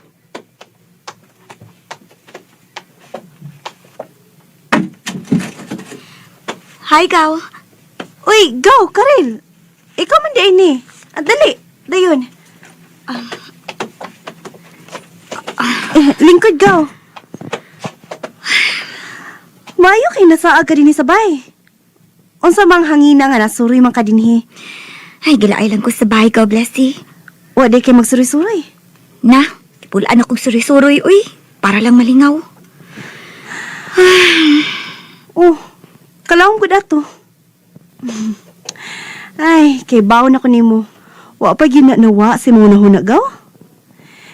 E: Hi, Gaw.
D: Uy, go, Karel. Ikaw man di ni. Ah, dali, dayon. Eh, lingkod, go. Maayo kay nasaag ka dinhi sa bay. Unsa mang hangina nga nasuroy man ka dinhi.
E: Ay, gilaay lang ko sa bahay, Gaw, Blessy.
D: Wa di kay magsuroy-suroy.
E: Na, pulaan akong suroy-suroy, uy. Para lang malingaw.
D: Oh, kalawang ko dato. Ay, kay baon ako nimo. Wa pa gyud na nawa si mo nahuna gaw.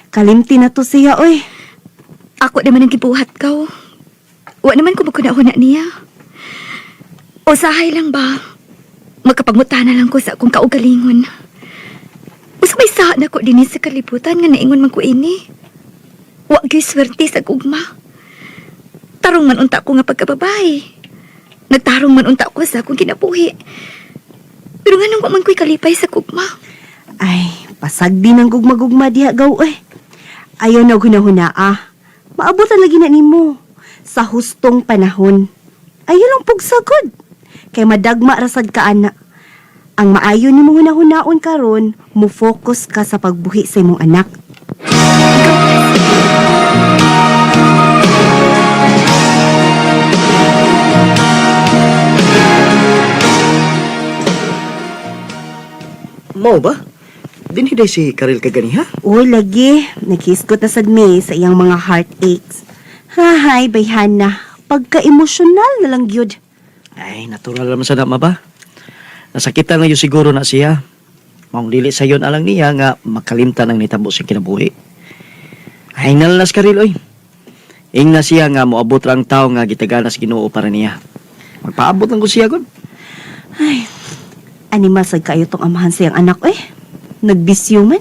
D: Kalimti na to siya oy.
E: Ako naman ang gibuhat, Gaw. Wa naman ko magkuna-huna niya. Usahay lang ba? Magkapagmutana lang ko sa akong kaugalingon. Usa may saha na ko dinhi sa kalibutan nga naingon man ko ini. Wa gyud swerte sa gugma. Tarong man unta ko nga pagkababae. Nagtarong man unta ko sa akong kinabuhi. Pero nganong wa man ko'y kalipay sa gugma?
D: Ay, pasag din ang gugma-gugma diha gaw oy. Ayaw na hunahuna ah. Maabutan lagi na nimo sa hustong panahon. Ayaw lang pugsagod. Kay madagma rasad ka ana. Ang maayo nimo hunahunaon karon, mo focus ka sa pagbuhi sa imong anak.
F: Mao ba? Dinhi day si Karel kaganiha?
D: Uy, lagi. Naghisgot na sad mi sa iyang mga heartaches. Hahay, bayhana. Pagka-emosyonal na lang gyud.
L: Ay, natural naman sa ma ba? Nasakitan na yun siguro na siya. Maong dili sa yon alang niya nga makalimtan ang nitabo sa kinabuhi. Ay, nalalas karil, oy. Ingna siya nga moabot ra ang tao nga gitagana sa Ginoo para niya. Magpaabot lang ko siya gud.
D: Ay, animal sad kayo tong amahan sa iyang anak eh. Nagbisyo man.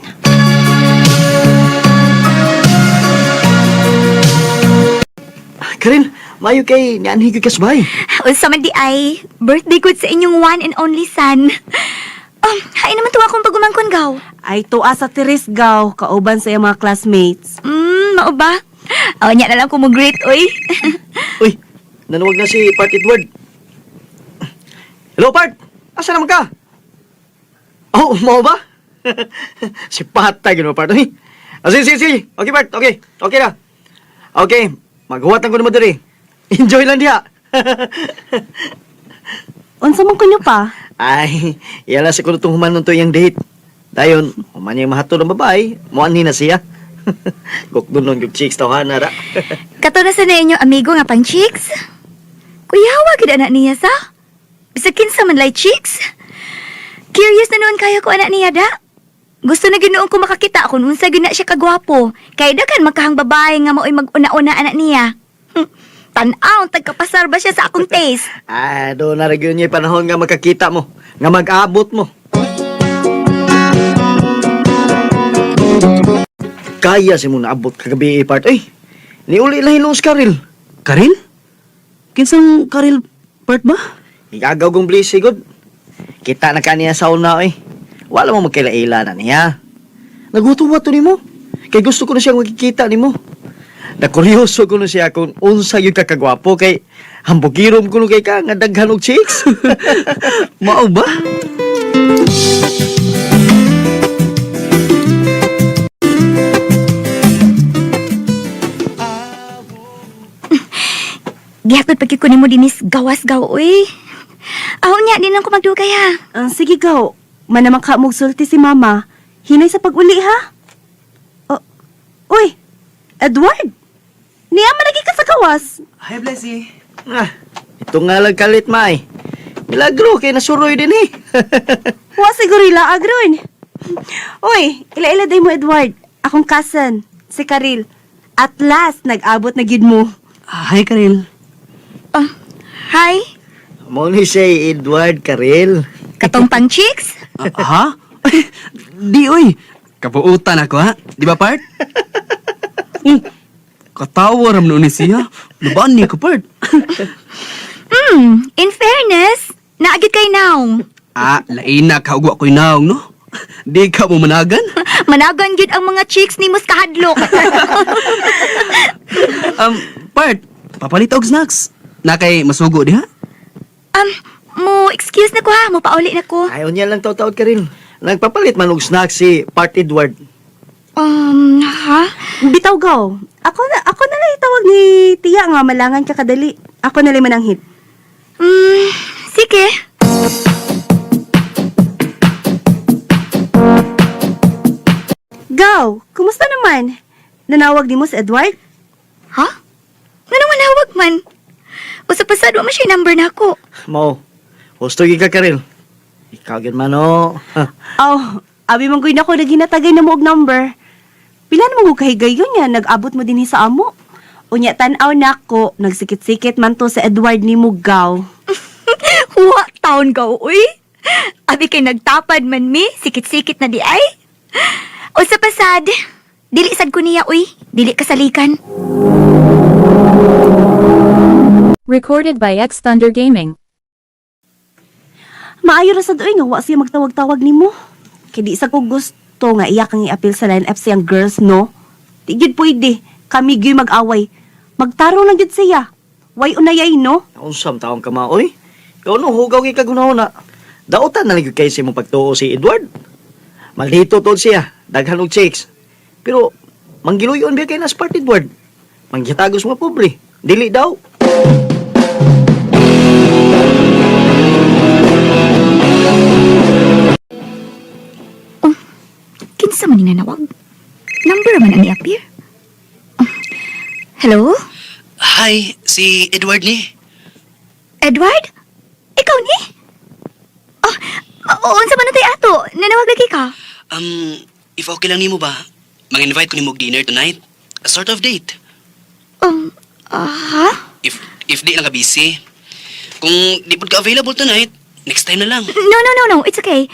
L: Karil, mayo kay nianhi gyud ka sa bahay.
E: Unsa man di ay, birthday good sa inyong one and only son. Hain naman tuwa akong pagumangkon, Gaw.
D: Ay, tuwa sa Tiris gaw, kauban sa iyang mga classmates.
E: Mao ba? Aw, nya na lang ko mo greet, oy.
L: Uy, nanuwag na si Part Edward. Hello, Part! Asa naman ka? Oh, mo ba? Si patay gino part. Uy. Ah, sige, sige, sige. Okay, part. Okay. Okay na. Okay. Maghuwat lang ko naman diri. Enjoy lang diha.
M: Unsa man kunyo pa?
L: Ay, yala siguro itong human to iyang date. Dayon, human niya mahatod ang babae, muan ni na siya. Gukdun nun yung chicks tawhana ra.
D: Kato na sa na inyo amigo nga pang chicks. Kuyawa gid anak niya sa. Bisag kinsa man lay chicks. Curious na noon kayo ko anak niya da. Gusto na ginoon ko makakita kung unsa gyud na siya kagwapo. Kay daghan magkahang babae nga mao'y mag-una-una anak niya. Tan-aw, tagkapasar ba siya sa akong taste?
L: Ah, doon na rin yun yung panahon nga magkakita mo, nga mag-abot mo. Kaya si mo naabot kagabi part. Ay, niuli lang hinuos Karil.
N: Karil? Kinsang Karil part ba?
L: Igagaw kong please, sigod. Kita na kaniya sa una, eh. Wala mo magkaila-ila na niya. Nagutuwa to nimo. Kay gusto ko na siyang makikita nimo. Nakuryoso ko na siya kung unsa yung kakagwapo kay hambugirom ko kay ka nga daghan og chicks.
N: Mao ba?
D: Gihapon pag ko nimo dinis gawas gaw uy. Aw nya di lang ko magdugay ha.
M: Ah, sige gaw. Manamang ka sulti si mama. Hinay sa pag-uli ha. Oh, uy, Edward. Niya man lagi ka sa gawas.
N: Hi, Blessy.
L: Ah, ito nga lang kalit, May. Milagro kay nasuroy din eh.
M: Wa siguro ila agron. Uy, ila-ila day mo Edward. Akong cousin, si Karil. At last, nag-abot na gid mo.
N: Ah, hi, Karil.
D: Oh, hi.
L: Mo ni siya Edward Karel.
D: Katong pang chicks?
N: Ah, ha? Di, uy. Kabuutan ako, ha? Di ba, part? Katawa ram noon ni siya. Lubaan ni ko, part.
D: In fairness, naagid kay naong.
N: Ah, lain na kaugwa ko'y naong, no? Di ka mo managan?
D: Managan gyud ang mga chicks ni Mus kahadlok.
N: Part, papalit og snacks. Na kay masugo diha?
D: Mo excuse na ko ha, mo pauli na ko.
L: Ayaw niya lang taw-tawad Karel. Nagpapalit man og snacks si Part Edward.
D: Ha?
M: Bitaw gaw. Ako na lang itawag ni Tia nga malangan ka kadali. Ako na lang mananghit.
D: Sige.
M: Gaw, kumusta naman? Nanawag ni mo si Edward?
D: Ha? Ngano manawag man? Usa pa sad wa man siya number na ako.
L: Mo, husto gyud ka Karel. Ikaw gyud man oh.
M: Aw, abi man gud ako naginatagay na mo og number. Pila naman ko kahigayon niya, nag-abot mo dinhi sa amo. Unya tan-aw nako, nagsikit-sikit man to sa Edward ni Mugaw.
D: Wa taon ka uy. Abi kay nagtapad man mi, sikit-sikit na di ay. Usa pa sad. Dili sad ko niya uy, dili kasalikan.
G: Recorded by X Thunder Gaming.
M: Maayo ra sad uy nga wa siya magtawag-tawag nimo. Kay di sa ko gusto nga iya kang iapil sa line up siyang girls no. Di gyud pwede, kami gyud mag-away. Magtaro lang gyud siya. Way unayay no?
L: Unsam taong ka maoy? Ikaw no, hugaw gyud ka gunahuna. Dautan na lang gyud kay sa imong pagtuo si Edward. Maldito tod siya, daghan og chicks. Pero manggiluyon ba kay nas Part Edward? Manggitagos mga pobre. Dili daw.
D: Kinsa man ni nanawag? Number man ani appear. Oh, hello?
N: Hi, si Edward ni.
D: Edward? Ikaw ni? Oh, oh, unsa man natay ato? Nanawag lagi ka?
N: If okay lang nimo ba, mang-invite ko nimo og dinner tonight. A sort of date.
D: Ha?
N: If di lang ka busy. Kung di pud ka available tonight, next time na lang.
D: No, no, no, no. It's okay.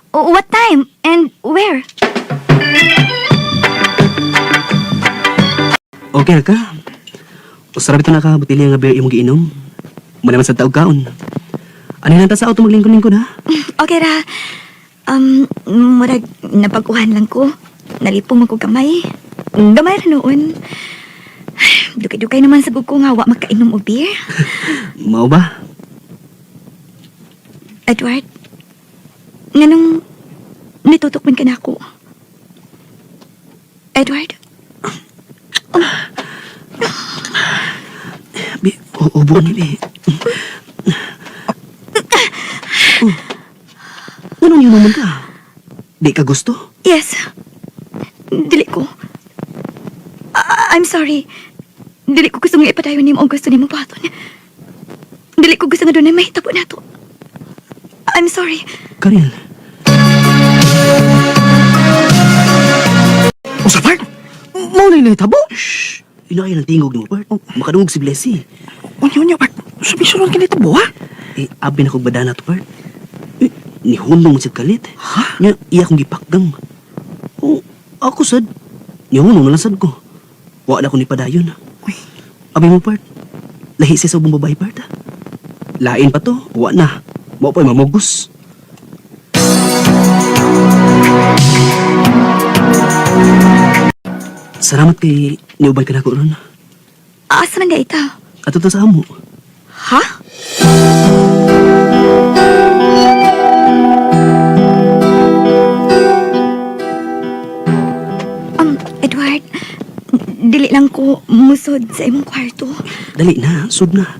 D: What time and where?
N: Okay ra ka. Usara bitaw na ka botelya nga beer imong giinom. Mo naman sa taog kaon. Ano nang ta sa auto maglingkod-lingkod ha?
D: Okay ra. Murag napag-uhan lang ko. Nalipong ako gamay. Gamay ra noon. Dukay-dukay naman sa ko nga wa makainom og beer.
N: Mao ba?
D: Edward,
E: Nganong nitutok man ka na ako? Edward?
N: Bi, ubo ni bi. Oh. Anong yun naman ka? Di ka gusto?
E: Yes. Dili ko. I'm sorry. Dili ko gusto nga ipadayon nimo ang gusto nimo buhaton. Dili ko gusto nga dunay mahitabo nato. I'm sorry.
N: Karil.
L: Usa, part? Mao na nahitabo?
N: Shh! Inayon ang tingog nimo, Bart. Makadungog si Blessy.
L: Unya, unya, part. Sabi-suron ka nahitabo, ha?
N: Eh, abi na kog badana to, Bart. Eh, nihunong mo siya kalit.
L: Ha?
N: Nya, iya kong gipakgang. Oh, ako sad. Nihunong na lang sad ko. Wa na ko ni padayon.
L: Uy.
N: Abi mo, Bart. Lahi siya sa ubang babae, Bart. ah. Lain pa to. Wa na. Mao pa'y mamugos. Salamat kay niuban ka na ko ron.
E: Asa man ita?
N: Ato to sa amo.
E: Ha? Edward, dili lang ko musod sa imong kwarto.
N: Dali na, sud na.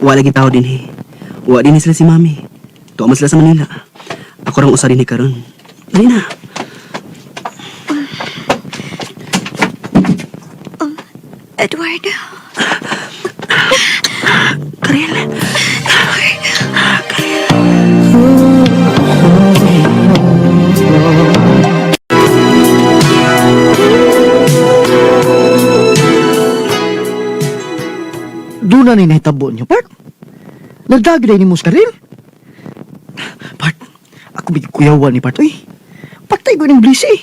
N: Wa lagi tao din eh. Wa din sila si Mami. Tuwa man sila sa Manila. Ako rang usa din eh karon. Dali na.
E: Edward,
N: Karel.
L: Doon na ni nahitabo niyo, part. Nagdagi ni mo sa karil. Part, ako may kuyawan ni part, uy. Patay ko ng bliss eh.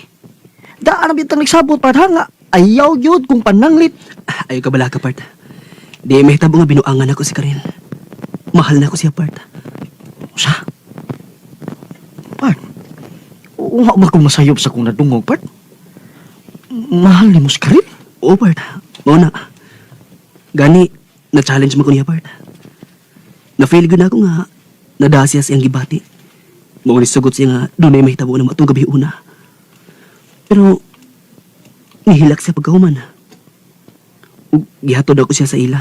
L: Daan na bitang nagsabot, part, ha nga. Ayaw yun kung pananglit.
N: Ayaw ka bala ka, part. Di may hitabo nga binuangan ako si Karel. Mahal na ako siya, part.
L: Usa? Part, wa ba kong masayop sa kong nadungog, part? Mahal ni mo si Karil?
N: Oo, part. Mao na. Gani, na-challenge mo ko niya, part. Na-feel good na ako nga nadasiya siyang gibati. Mao ni sugot siya nga dunay mahitabo na matong gabi una. Pero nihilak siya pagkahuman. Ug gihatod ako siya sa ila.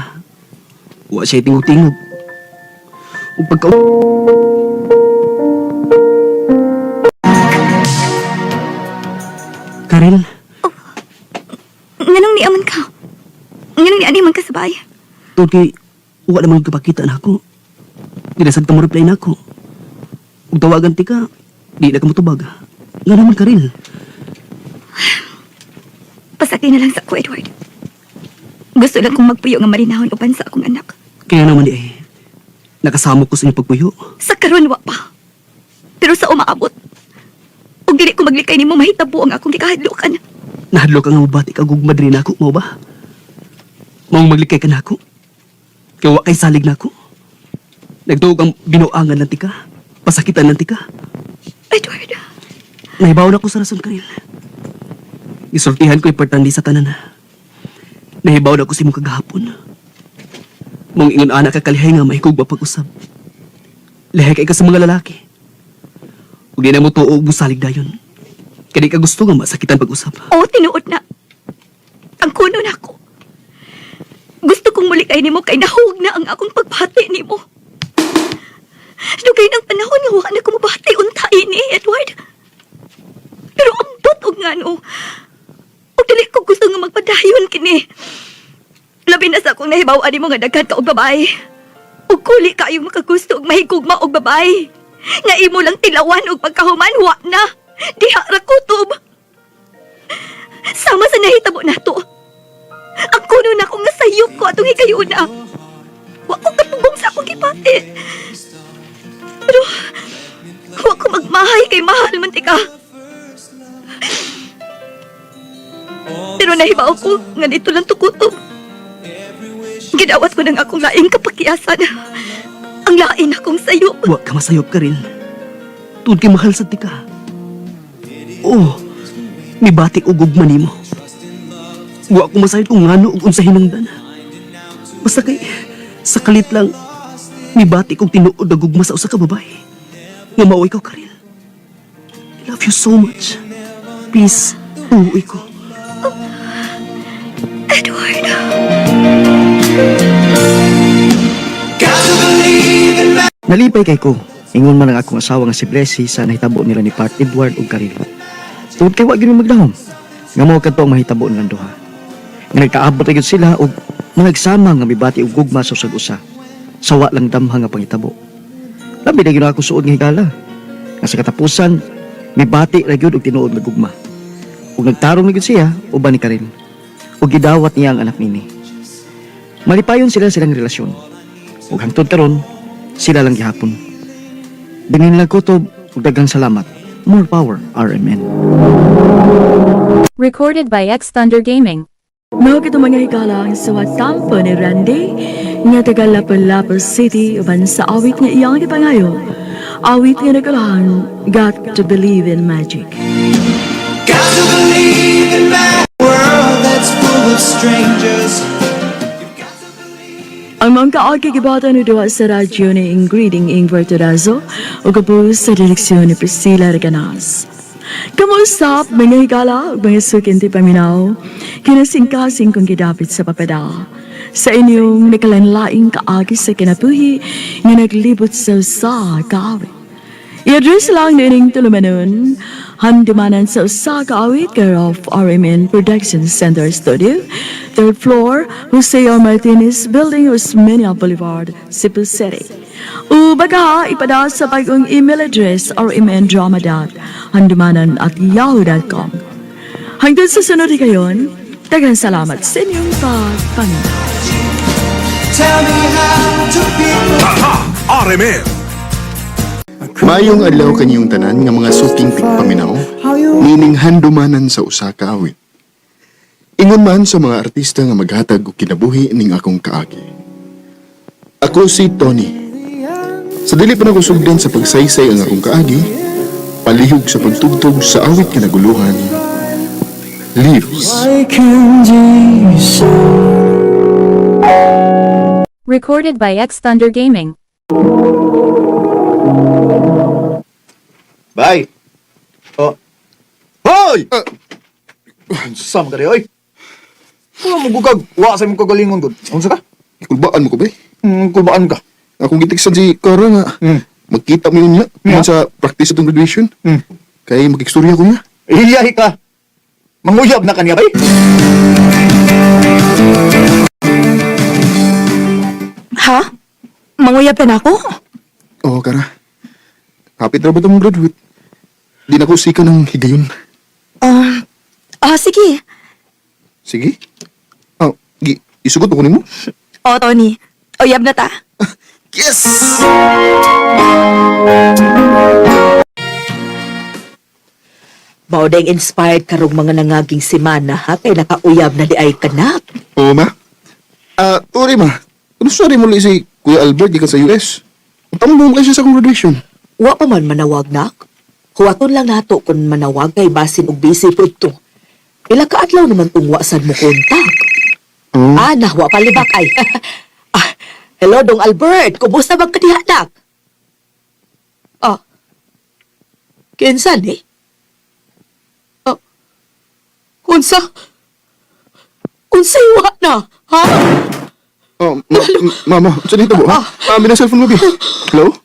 N: Wa siya tingog-tingog. Ug pagka Karel,
E: nganong niaman ka? Nganong niani man ka sa bahay?
N: tungod kay wa naman kapakita na ako. Dinasad ka mo reply na ako. Ug tawagan ti ka, di na ka motubag. Nga naman Karel.
E: Pasakay na lang sa ko, Edward. Gusto lang kong magpuyo nga marinahon uban sa akong anak.
N: Kaya naman di eh, nakasamo ko sa inyong pagpuyo.
E: Sa karon wa pa. Pero sa umaabot, ug dili ko maglikay nimo mahitabo ang akong gikahadlokan.
N: Nahadlok ka nga mabati ka gugma diri nako, mao ba? Maong maglikay ka nako. Kaya wa kay salig nako. Nagtuog ang binuangan ng tika. Pasakitan ng tika.
E: Edward,
N: Nahibaw na ko sa rason, Karel. Isultihan ko importante sa tanan. Nahibaw na ko sa imong kagahapon. Mong ingon ana ka kalihay nga mahikog pag-usab. Lihay kay ka sa mga lalaki. Ug di na mo tuo og musalig dayon. Kaya di ka gusto nga masakitan pag-usab.
E: Oo, tinuod na. Ang kuno na ako. Gusto kong mulikay nimo kay nahug na ang akong pagbati nimo. Dugay ng panahon nga wa na ko mabati unta ini, Edward. Pero ambot og ngano. Og dili ko gusto nga magpadayon kini. Labi na sa akong nahibaw-an nimo nga daghan ka og babae. Ug kuli kaayo makagusto og mahigugma og babae. Nga imo lang tilawan og pagkahuman wa na. Diha ra kutob. Sama sa nahitabo nato. Ang kuno na ko nga sayop ko atong higayuna. Wa ko katubong sa akong gipati. Pero wa ko magmahay kay mahal man tika. Pero nahibaw ko nga dito lang tukutob. Gidawat ko ng akong laing kapakiasan. Ang lain akong sayop.
N: Wa ka masayop ka rin. Tuod kay mahal sa tika. Oo, mibati og gugma nimo. Wa ko masayop kung ngano ug unsa hinungdan. Basta kay sa kalit lang mibati kog tinuod na gugma sa usa ka babae. Nga mao ikaw Karel. I love you so much. Please, uuwi ko.
E: Edward.
L: Nalipay kay ko. Ingon man ang akong asawa nga si Blessy sa nahitabo nila ni Part Edward ug Karil. Tungod kay wa gyud mi magdahom. Nga mao kadto ang mahitabo nilang duha. Nga nagkaabot ra gyud sila og mangagsama nga mibati og gugma sa usag usa. Sa wa lang damha nga pangitabo. Labi na gyud ako suod nga higala. Nga sa katapusan, mibati ra gyud og tinuod nga gugma. Ug nagtarong na gyud siya uban ni Karil. Ug gidawat niya ang anak nini. Malipayon sila silang relasyon. Ug hangtod karon, sila lang gihapon. Dinin lang kutob ug daghang salamat. More power, RMN.
G: Recorded by X Thunder Gaming.
A: Mao kito mga higala ang suwat kampo ni Randy nga taga Lapu-Lapu City uban sa awit nga iyang gipangayo. Awit nga nagkalahan, Got to Believe in Magic.
H: Got to believe in that world that's full of strangers.
A: Ang mga kaagi gibata ni duha sa radyo ni Ingrid Ingvar Turazo ug gabu sa direksyon ni Priscilla Reganas. Kamusta mga higala ug mga sukinti paminaw, kinasingkasing kong gidapit sa papada. Sa inyong nakalanlaing kaagi sa kinabuhi nga naglibot sa usa ka awit. I-address lang nining tulumanon, handumanan sa usa ka awit care of RMN Production Center Studio, third floor, Jose R. Martinez Building, Osmeña Boulevard, Cebu City. O baka ipada sa bagong email address rmndrama.handumanan@yahoo.com. Hanggang sa sunod kayon, daghang salamat sa inyong pagpaminaw.
H: Tell me how to be.
K: RMN.
B: Mayong adlaw kaniyong tanan nga mga suking tigpaminaw, nining handumanan sa usa ka awit. Ingon man sa mga artista nga maghatag og kinabuhi ning akong kaagi. Ako si Tony. Sa dili pa nako sugdan sa pagsaysay ang akong kaagi, palihog sa pagtugtog sa awit nga naguluhan. Leaves.
G: Recorded by X Thunder Gaming.
C: Bye! Oh. Hoy! Sama ka rin, oy! Wala mo gugag. Wa sa imong kagalingon gud. Unsa ka?
B: Kulbaan mo ko ba?
C: Kulbaan ka.
B: Akong gitiksan si Cara nga. Magkita mo yun niya.
C: Yeah.
B: Sa practice atong graduation. Kay magikstorya ko niya.
C: Iyahi ka. Manguyab na kaniya bay.
D: Ha? Manguyab ka na ako?
B: Oo, Cara. Happy na ba itong graduate? Di na ko sika ng higayon.
D: Sige.
B: Sige. Oh, isugot ko nimo.
D: O, Tony. Uyab na ta.
B: Yes!
I: Mao dayng inspired karong mga nangaging semana ha kay nakauyab na di ay kanak.
B: Oo, ma. Turi, ma. Ano sorry muli si Kuya Albert gikan sa US? Tama mo kayo siya sa akong graduation.
I: Wa pa man manawag nak. Huwaton lang nato kung manawag kay basin og busy pud to. Pila ka adlaw naman tung wa sad mo kontak.
B: Oh.
I: Ah, nahwa pa libak ay. Ah, hello Dong Albert, kumusta man ka diha nak? Ah. Kinsa ni? Ah. Unsa? Unsay wa na? Ha?
B: Oh, mama, saan dito mo, ha? Ah, may cellphone mo, bi. Hello?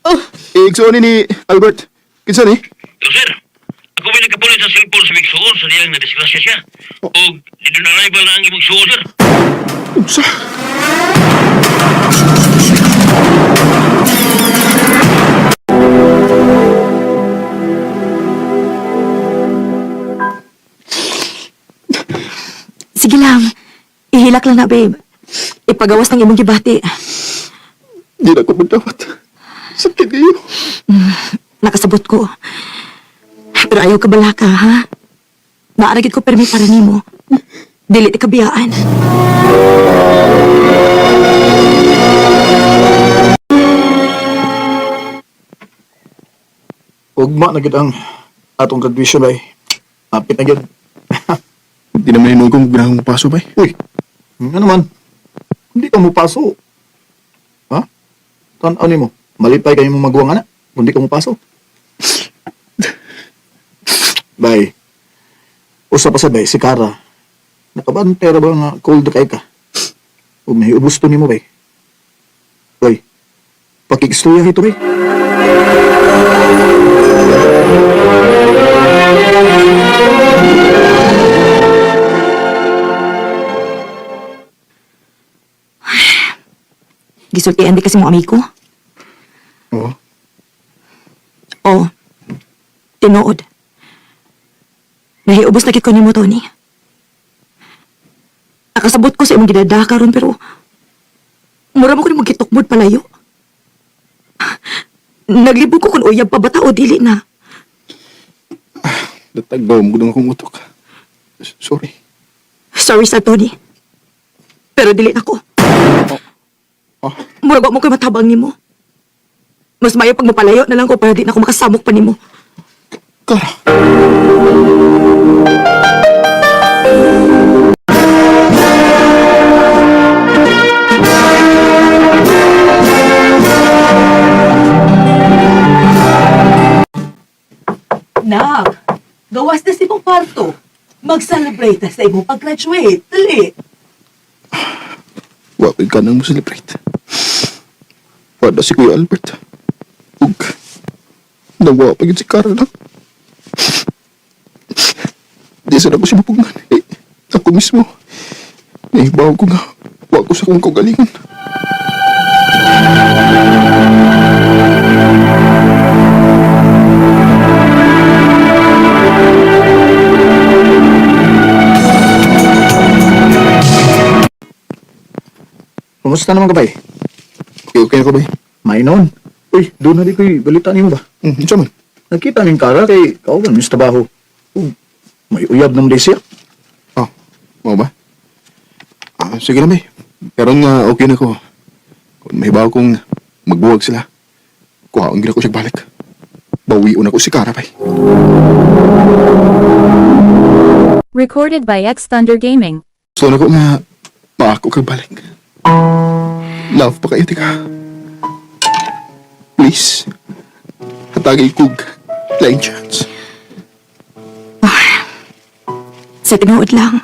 B: Eh, igsuon ni Albert. Kinsa ni?
F: Hello, sir. Ako may nagkapulit sa cellphone sa Bigsuon sa diyang na-disgrasya siya. O, dito na arrival na ang imong suon, sir.
B: Unsa?
D: Sige lang. Ihilak lang na, babe. Ipagawas ng imong gibati.
B: Di na ko magdawat. Sakit kayo.
D: Nakasabot ko. Pero ayaw ka balaka, ha? Naaragid ko permi para nimo. Dili ti kabiyaan.
C: Ugma na gid ang atong graduation bay. Hapit na gid.
B: Di naman hinuon kong ginahong paso, bay.
C: Uy, ano man? Hindi ka mo paso. Ha? Tan-aw nimo. Malipay kayo mong maguwang anak. Kung di ka mo paso. Usa pa sa bay, si Kara. Nakabantay ra ba nga cold kay ka? Ug nahiubos to nimo bay. Oy, pakikistorya ito bay.
D: Gisultian di kasi mo amigo.
B: Oo.
D: Oo. Tinuod. Nahiubos na gid ko nimo, Tony. Nakasabot ko sa imong gidada karon pero mura mo ko nimo gitukmod palayo. Naglibog ko kung uyab pa bata o dili na.
B: Datag ba mo gudong akong utok. Sorry.
D: Sorry sa Tony. Pero dili na ko.
B: Oh.
D: Mura ba mo ko'y matabang nimo? Mas mayo pag mapalayo na lang ko para di na ako makasamok pa nimo.
B: Kara.
I: Nak, gawas na si mong kwarto. Mag-celebrate na sa imong pag-graduate. Dali.
B: Wa ko'y kanang mo celebrate. Wala si Kuya Albert. Ug, nawa pa yun si Kara lang. Di sa na ko siya mapugngan. Eh, ako mismo. Nahibaw ko nga. Wa ko sa akong kaugalingon.
C: Kumusta naman ka bay?
B: Okay, okay ako ba?
C: May noon. Uy, doon na di ko'y balita nimo ba?
B: Unsa man?
C: Nakita ning Kara kay kauban mis trabaho. Ug may uyab naman di siya.
B: Oh, mau ba? Ah, sige na, may. Karon nga okay na ko. Kung may bawo kong magbuwag sila, kuhaon gina ko siya balik. Bawion ako si Kara, bay.
G: Recorded by X Thunder Gaming.
B: Gusto na ko nga maako kag balik. Love pa kayo, tika. Please, hatagay kog laing chance.
D: Sa tinuod lang.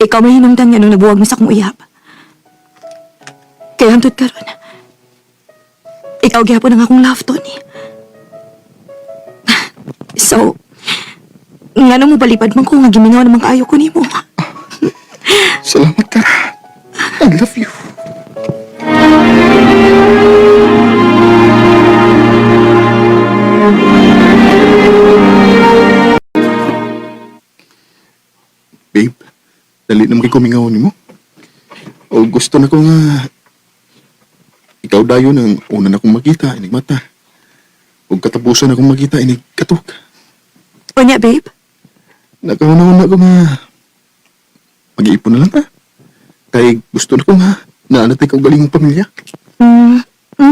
D: Ikaw may hinungdan nga nung nabuwag mo sa akong uyab. Kaya hantod karon. Ikaw gihapon ang akong love, Tony. So, nga nung mobalibad man ko nga gimingaw naman kaayo ko nimo.
B: Salamat, Kara. I love you. Babe, dali naman kay kumingaw nimo. O gusto na ko nga ikaw dayon ang una na kong makita, inig mata. O katapusan na kong makita, inig katok.
D: Unya, babe.
B: Nakauna-una ko nga mag-iipon na lang ta. Kay gusto na ko nga naanatay ka galing mong pamilya.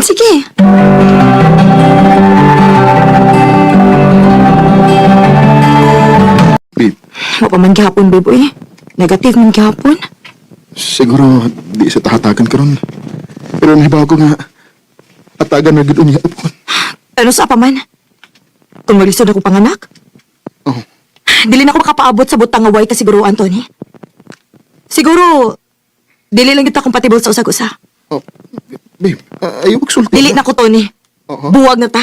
D: Sige.
B: Babe,
D: Wa pa man gihapon, babe, uy. Negative man gihapon.
B: siguro di sa tahatagan karon. Pero nahibaw ko nga atagan na gud unya upon.
D: Ano sa pa man? Kung maglisod ako panganak?
B: Oh.
D: Dili na ako makapaabot sa butang nga way ka siguro, Anthony. Siguro, dili lang kita compatible sa usag-usa.
B: Oh, babe, ayaw magsulti.
D: Dili na ko, Tony.
B: Oo.
D: Buwag na ta.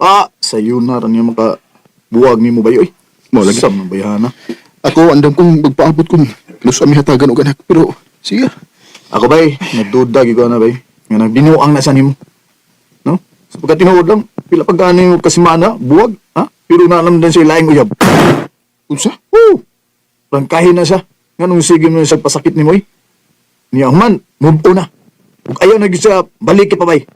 C: Ah, sayo na ran yung maka buwag nimo bay oy.
B: Mo lagi.
C: Sam ng bayhana.
B: Ako andam kong magpaabot kung nus ami hatagan og anak pero sige.
C: Ako bay, nagduda gyud ko na bay. Nga nagdinuang na sa nimo. No? Sa pagka tinuod lang, pila pag ano yung kasimana, buwag, ha? Pero na alam din sa ilaing uyab.
B: Unsa?
C: Woo! Rangkahin na siya. Nga nung sige mo sa pasakit ni Moy. Niya man, move on na. Ug ayaw na gyud siya, balik pa bay.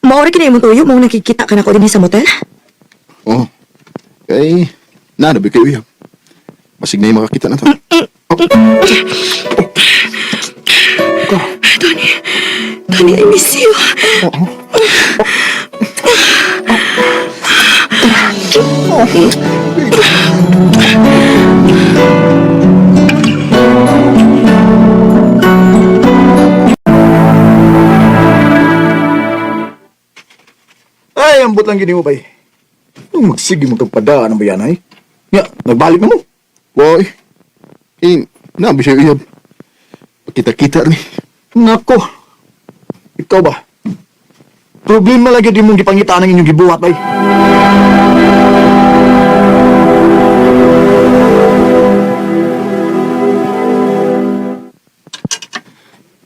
D: Maura kini imong tuyo, mong nakikita ka na ko dinhi sa motel.
B: Oh. Kay naanabi kayo uyab. Basig na yung makakita na to. Oh. Oh.
D: Tony, Tony, I miss you.
B: Oo.
C: Ay, ambot lang gini mo, bay. Nung magsige mo kang padaan ang bayanay. Nga, nagbalik na mo.
B: Boy. Eh, na siya uyab. Pakita-kita ni.
C: Nako. Ikaw ba? Problema lagi di mong gipangitaan ang inyong gibuhat, bay.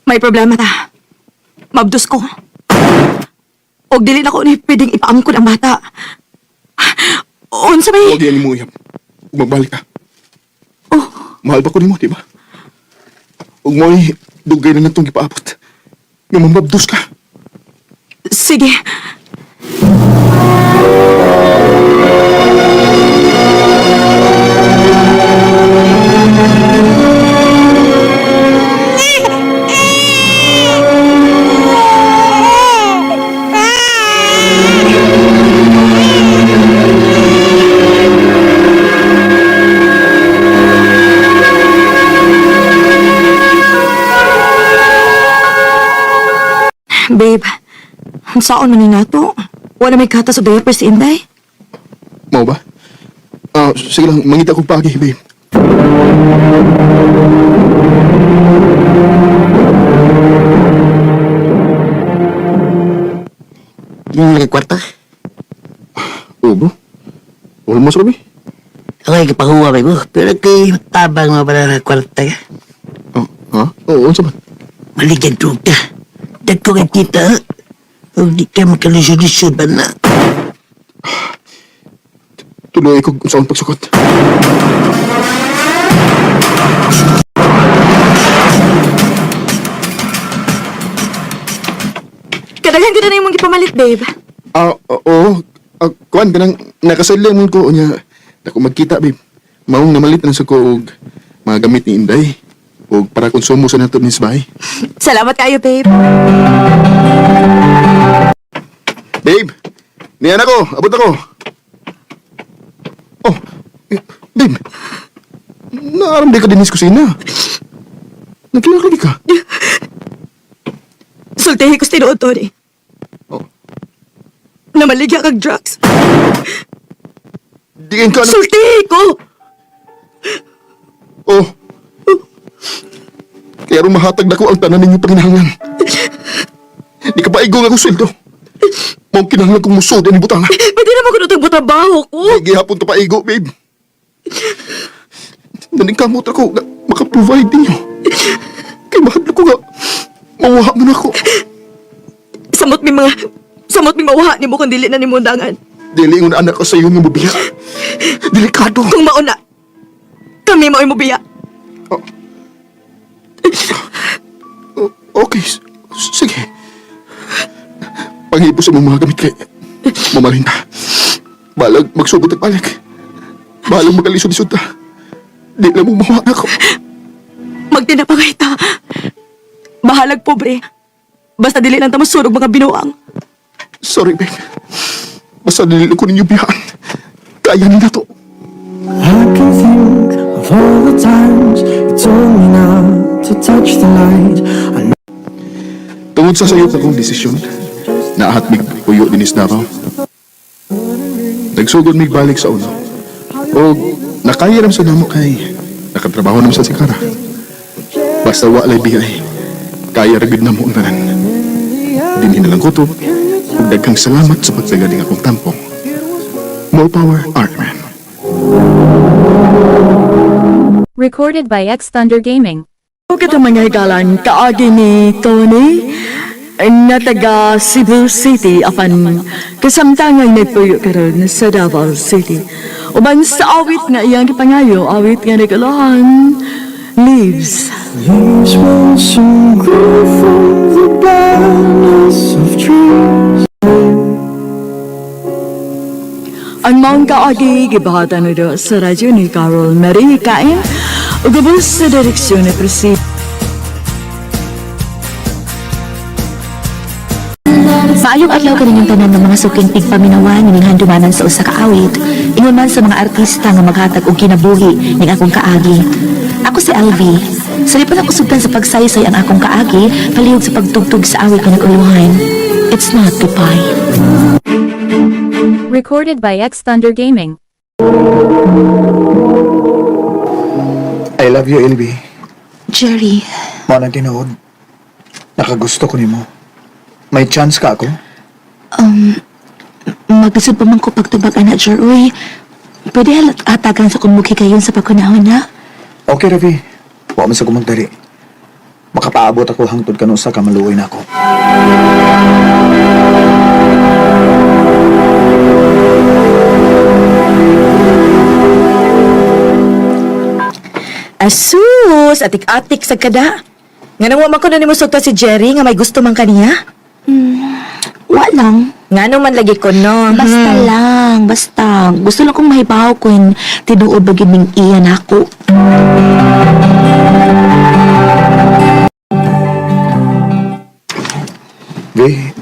D: May problema ta. Mabdos ko. Og dili na ko ni pwedeng ipaangkon ang bata. Unsa may
B: Huwag yan mo uyab. Ug magbalik ka.
D: Oh.
B: Mahal ba ko nimo, di ba? Ug mo'y dugay na natong gipaabot. Nga mamabdos ka.
D: Sige. Babe, ang saon man ni nato? Wala may kata sa diaper si Inday.
B: Mao ba? Ah, sige lang, mangita kong pagi, babe.
F: Yung lagi kwarta.
B: Oo, bro. Almost, Robbie.
F: Ako ay kapahuwa ba mo. Pero kay tabang mo pala na kwarta ka.
B: Oh, ha? Oo, unsa man?
F: Maligyan ka. Dagko kay kita. O di ka makalusod-lusod ba na?
B: Tuloy ko kung saan pagsukot.
D: Kadaghan ko na imong gipamalit, babe.
B: Ah, oo. Ah, kuan kanang nakasadlay mo ko unya. Dako magkita, babe. Maong namalit na sa ko og mga gamit ni Inday og para konsumo sa nato ni sa bahay.
D: Salamat kayo, babe.
B: Babe, niyan ako. Abot ako. Oh, eh, babe. Naaram di ka din sa kusina. Nagkilala ka.
D: Sultihi ko sa tinuod, Tony.
B: Oh.
D: Namaligya kag drugs.
B: Diin ka na.
D: Sultihi ko!
B: Oh. Kaya mahatag na ko ang tanan ninyo panginahanglan. Di ka paigong ako sweldo. Mong kinahanglan kong musod ani butang.
D: Pwede naman ko nutong trabaho ko.
B: Di gihapon to paigo, babe. Naningkamot ako nga maka-provide ninyo. Kay mahadlok ko nga mawala mo na ako.
D: Samot mi mga... Samot mi mawha nimo kung dili na nimo undangan.
B: Dili ngon anak ko sa iyo nga mubiya. Delikado.
D: Kung mauna, kami mao'y mubiya.
B: Oh. Okay, sige. Panghipo sa mong mga gamit kay mamalhin ta. Balag magsugod at balik. Balag magalisod-lisod ta. Di lang mo mawa ako.
D: Magtinapangay ta. Bahalag pobre. Basta dili lang ta masurog mga binuang.
B: Sorry, babe. Basta dili ko ninyo biyahan. Kaya ni na to.
H: I can think of all the times you told me not to touch the light. I
B: Tungod sa sayop akong desisyon, naahat mig puyo dinis Davao. Nagsugod mig balik sa uno. O nakaya ram sa namo kay nakatrabaho naman sa sikara. Basta walay biyay, kaya ra gud namo ang tanan. Dinhi na lang kutob, ug daghang salamat sa pagtagaling akong tampong. More power, Artman.
G: Recorded by X Thunder Gaming.
A: Ug katong mga higalan kaagi ni Tony na taga Cebu City apan kasamtangan nagpuyo karon sa Davao City. Uban sa awit nga iyang gipangayo, awit nga nagulahan, Leaves.
H: Leaves will soon grow from the barrenness of trees.
A: Ang maong kaagi gibahatan na sa radyo ni Carol Marie Kain ug ubos sa direksyon ni Priscilla.
E: Maayong adlaw kaninyong tanan ng mga suking tigpaminawan ining handumanan sa usa ka awit. Ingon man sa mga artista nga maghatag og kinabuhi ning akong kaagi. Ako si Alvi. Sa pa ako sugdan sa pagsaysay ang akong kaagi, palihog sa pagtugtog sa awit nga nag-uluhan. It's not goodbye.
G: Recorded by X Thunder Gaming.
C: I love you, LB.
E: Jerry,
C: Mao nang tinuod. Nakagusto ko nimo. May chance ka ako?
E: um, maglisod pa man ko pagtubag ana, Jer. Uy, pwede halat atagan sa kumuki kayon sa pagkunahon na?
C: Okay, Ravi. Wa man sa kumagdali. Makapaabot ako hangtod kanusa ka maluoy na ako.
D: Asus, atik-atik sa kada. Nga nang wa man ko na nimo sugtan si Jerry nga may gusto man kaniya.
E: Wa lang.
D: Ngano man lagi ko no.
E: Basta lang, basta. Gusto lang kong mahibaw kung tinuod ba gid ning iya nako.
C: V,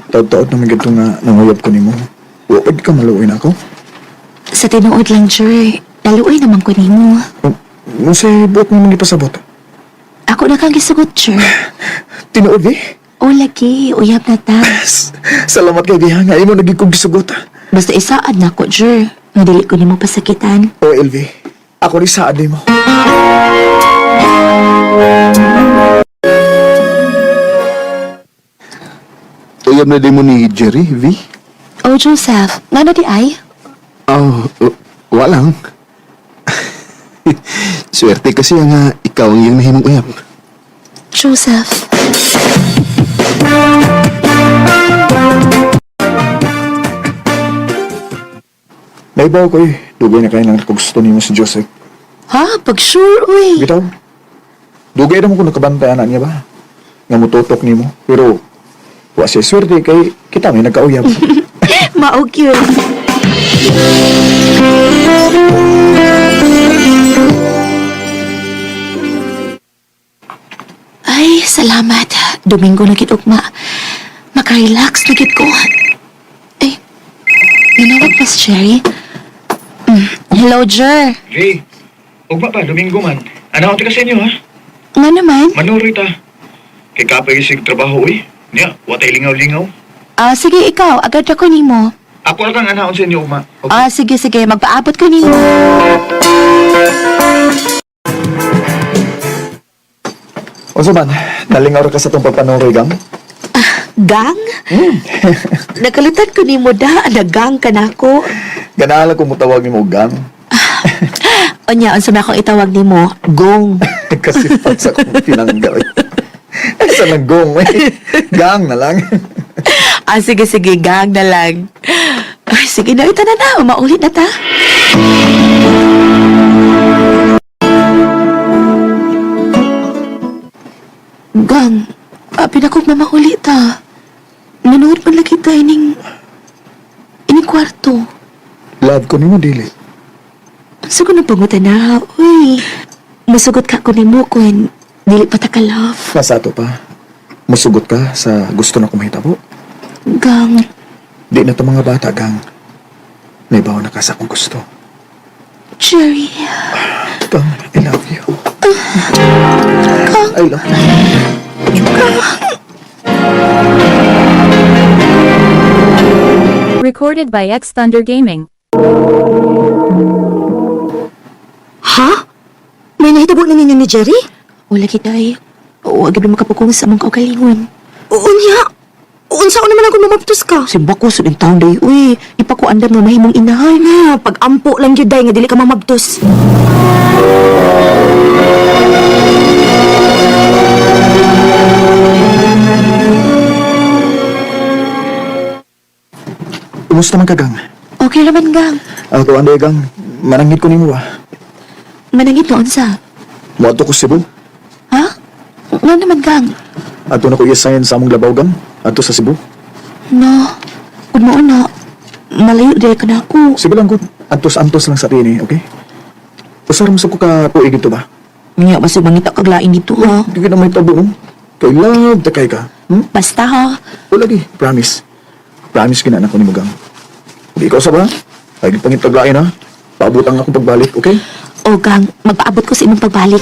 C: taod-taod naman gito nga nanguyab ko nimo. Uod ka maluoy na ako.
E: Sa tinuod lang, Jer. Naluoy naman ko nimo.
C: Unsay buot mo man ipasabot?
E: Ako na kang gisugot, Jer.
C: Tinuod, V?
E: O lagi, uyab na ta.
C: Salamat kay Biha nga imo naging kong gisugot.
E: Basta isaad na ko, Jer. Nga dili ko nimo pasakitan.
C: O LV, ako rin saad nimo.
B: Uyab na din mo ni Jerry, V?
E: Oh, Joseph, ngano di ay?
B: Oh, walang. Swerte kasi ang ikaw ang iyong nahimong uyab.
E: Joseph.
C: Naibaw ko eh. Dugay na kayo nang nakagusto nimo si Joseph.
E: Ha? Pag sure, uy.
C: Bitaw. Dugay na mo kung nakabantay ana niya ba? Nga mututok nimo. Pero wa siya swerte kay kita may nagkauyab.
E: Mao gyud. Ay, salamat. Domingo na gid ugma. Makarelax na gid ko. Ay, nanawag pa si Jerry. Hello, Jer.
K: Jay, ugma pa, Domingo man. Ano ka sa inyo ha?
E: Nga naman?
K: Manuroy ta. Kay kapay isig trabaho uy. Niya, watay lingaw-lingaw.
E: Ah, sige, ikaw. Agad ako nimo.
K: Ako ra kang anaon sa inyo ugma. Okay.
E: Ah, sige, sige. Magpaabot ko nimo.
C: Unsa man, nalingaw ra ka sa tong pagpanuroy gang?
I: Gang? Nakalitan ko nimo da, nagang ka nako.
C: Ganahan lang kung mutawag nimo og gang.
I: Unya, unsa man akong itawag nimo? Gong.
C: Kasi pag sa kong tinanggal. Ay, sa nagong eh. Gang na lang.
I: Ah, sige, sige, gang na lang. Ay, sige na, ito na na. Maulit na ta.
E: Gang, abi na kong mamahuli ta. Nanood man lagi ta ining kwarto.
C: Love ko nimo dili.
E: Ang ko na pangutan na, uy. Masugot ka ko nimo kun dili pa ta ka love.
C: Nasa ato pa. Musugot ka sa gusto na kumahitabo.
E: Gang,
C: Di na to mga bata, gang. Naibaw na ka sa akong gusto.
E: Jerry.
C: Gang, I love you. I love you.
G: Recorded by X Thunder Gaming.
D: Ha? May nahitabo na ninyo ni Jerry?
E: Wala kita ay. Oo, agad na makapukong sa mong kaugalingon.
D: Unya. Unsa ko naman ako mamabtos ka?
E: Simba ko sa taon day, uy. Ipakuandam na mahimong inahan.
D: Na, pag-ampo lang gyud day nga dili ka mamabtos.
C: Kumusta man ka, gang?
E: Okay naman, gang.
C: Ako, anday, gang. Manangit ko nimo ba?
E: Manangit noon sa.
C: Moadto ko Cebu.
E: Ha? Nga naman, gang.
C: Ato na ko i-assign sa among labaw, gang. Ato sa Cebu.
E: No. Kung mo na, malayo dahil ka na ako.
C: Cebu lang, good. Antos-antos lang sa tini, okay? Usar mo sa ko ka tuig dito ba?
E: Nga, basta mangita kag lain dito, ha?
C: Di ka na may tabo, no? Kay love, takay ka.
E: Basta, ha?
C: O lagi, promise. Promise kina na ko nimo, Gang. Ug ikaw sa ba? Ay pangitaglain ha. Paabot ang akong pagbalik, okay?
E: O gang, magpaabot ko sa imong pagbalik.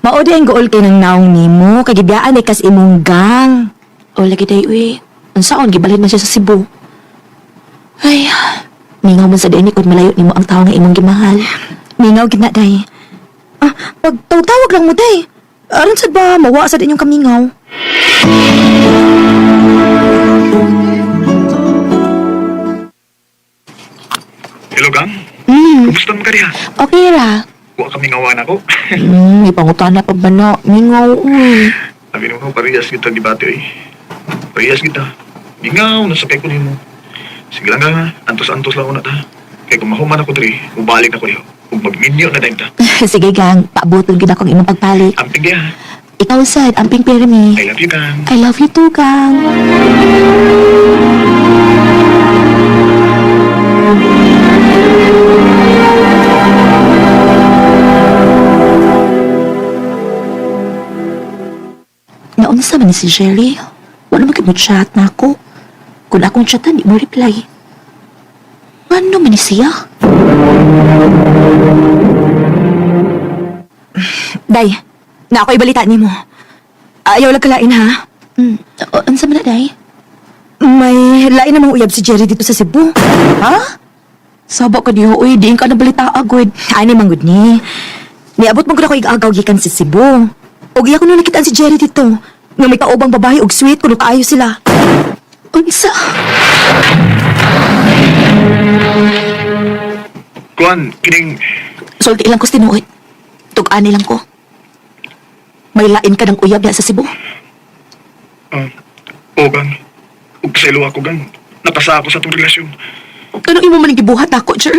D: Mao di ang gool kay nang naong nimo kay gibiyaan ay kas imong gang.
E: O lagi day uy. Unsaon gibalhin man siya sa Cebu. Ay, mingaw man sa diay ni kung malayo nimo ang tawo nga imong gimahal.
D: Mingaw gid na day. Ah, pagtawag lang mo day. Aron sad ba mawa sad inyong kamingaw?
K: Hello, gang. Kumusta man ka diha?
E: Okay ra.
K: Wa kami ngawan ako.
E: Ipangutana pa ba na? Mingaw uy.
K: Sabi mo, parehas kita gibati eh. Parehas kita. Mingaw, nasakay ko nimo. Sige lang gang ha. Antos-antos lang una ta. Kay kung mahuman ako diri, mubalik na ko diha. Ug magminyo na dayon ta.
E: Sige gang, paaboton gid ako ang imong pagbalik.
K: Amping diha.
E: Ikaw sad, amping permi.
K: I love you, gang.
E: I love you too, gang. Naunsa man ni si Jerry? Wala man mo chat na ako. Kung akong chatan, di mo reply. Ano man ni siya?
D: Day, na ako'y balita nimo. Ayaw lang kalain ha.
E: Unsa man na, day?
D: May lain namang uyab si Jerry dito sa Cebu.
E: Ha? Saba ka diho, uy. Diin ka na balita agad.
D: Ani man gud ni. Niabot man gud ako igagaw gikan sa Cebu. Ug iya ko nung nakitaan si Jerry dito. Nga may kaubang babae og sweet kuno kaayo sila.
E: Unsa?
K: Kuan, kining
E: Sulti lang ko sa tinuod. Tug-an lang ko. May lain ka ng uyab diha sa Cebu.
K: O gang. Ug selo ako gang. Napasa ako sa tong relasyon.
E: Kanang imo man ang gibuhat ako, Jer?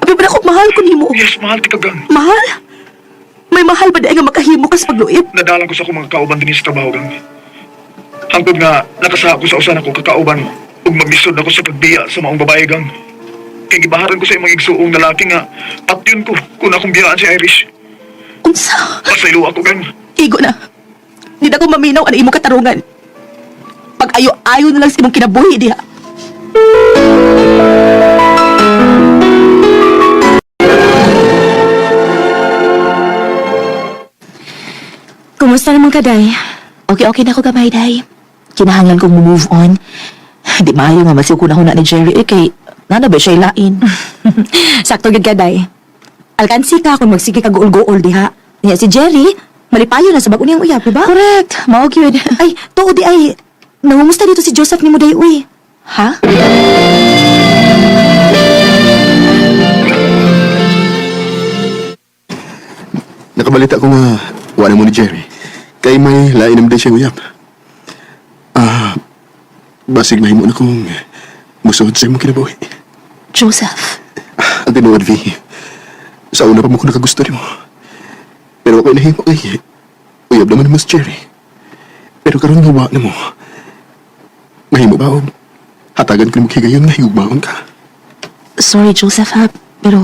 E: Abi ba na ako mahal ko nimo?
K: Yes, mahal kita gang.
E: Mahal? May mahal ba di nga makahimo ka sa pagluib?
K: Nadalang ko sa akong mga kauban dinhi sa trabaho gang. Hangtod nga nakasa ako sa usan ako kakauban ug maglisod ako sa pagbiya sa maong babae gang. Kay gibaharan ko sa imong igsuong lalaki nga patyon ko kung akong biyaan si Irish.
E: Unsa?
K: Pasaylo ako gang.
E: Igo na. Di na ko maminaw ang imong katarungan. Pag ayo-ayo na lang sa imong kinabuhi diha.
D: Kumusta naman ka, Day?
E: Okay, okay na ako gamay, day. Kinahanglan kong move on. Di maayo nga masiw ko na huna ni Jerry eh, kay nana ba siya ilain?
D: Sakto gid ka, Day. Alkansi ka kung magsige ka guol-guol diha. Niya si Jerry, malipayo na sa bag niyang uyab, di ba?
E: Correct. Mao gyud.
D: Ay, tuo di ay. Nangumusta dito si Joseph ni mo, Day, uy.
E: Ha?
B: Nakabalita ko nga, wala mo ni Jerry. Kay may lain naman din siya uyap. Ah, basig mahimo na kong musuod sa imong kinabuhi.
E: Joseph.
B: Ang tinuod, V. Sa una pa mo ko nakagusto nimo. Pero ako'y nahimo kay uyab naman mo si Jerry. Pero karon nga wa na mo. Mahimo ba og hatagan ko nimo higayon nga higugmaon ka?
E: Sorry, Joseph, ha? Pero,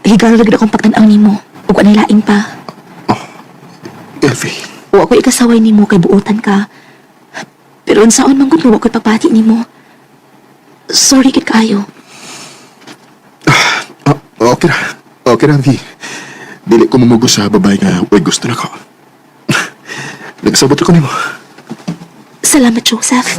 E: higalo na gid akong pagtan-aw nimo. Ug anay lain pa.
B: Elfie,
E: Wa ko ikasaway nimo kay buotan ka. Pero unsaon man gud nga wa ko'y pagbati nimo. Sorry gid kaayo.
B: ah, okay ra. Okay ra, V. Dili ko mumugo sa babae nga way gusto na ko. Nagsabot ako nimo.
E: Salamat, Joseph.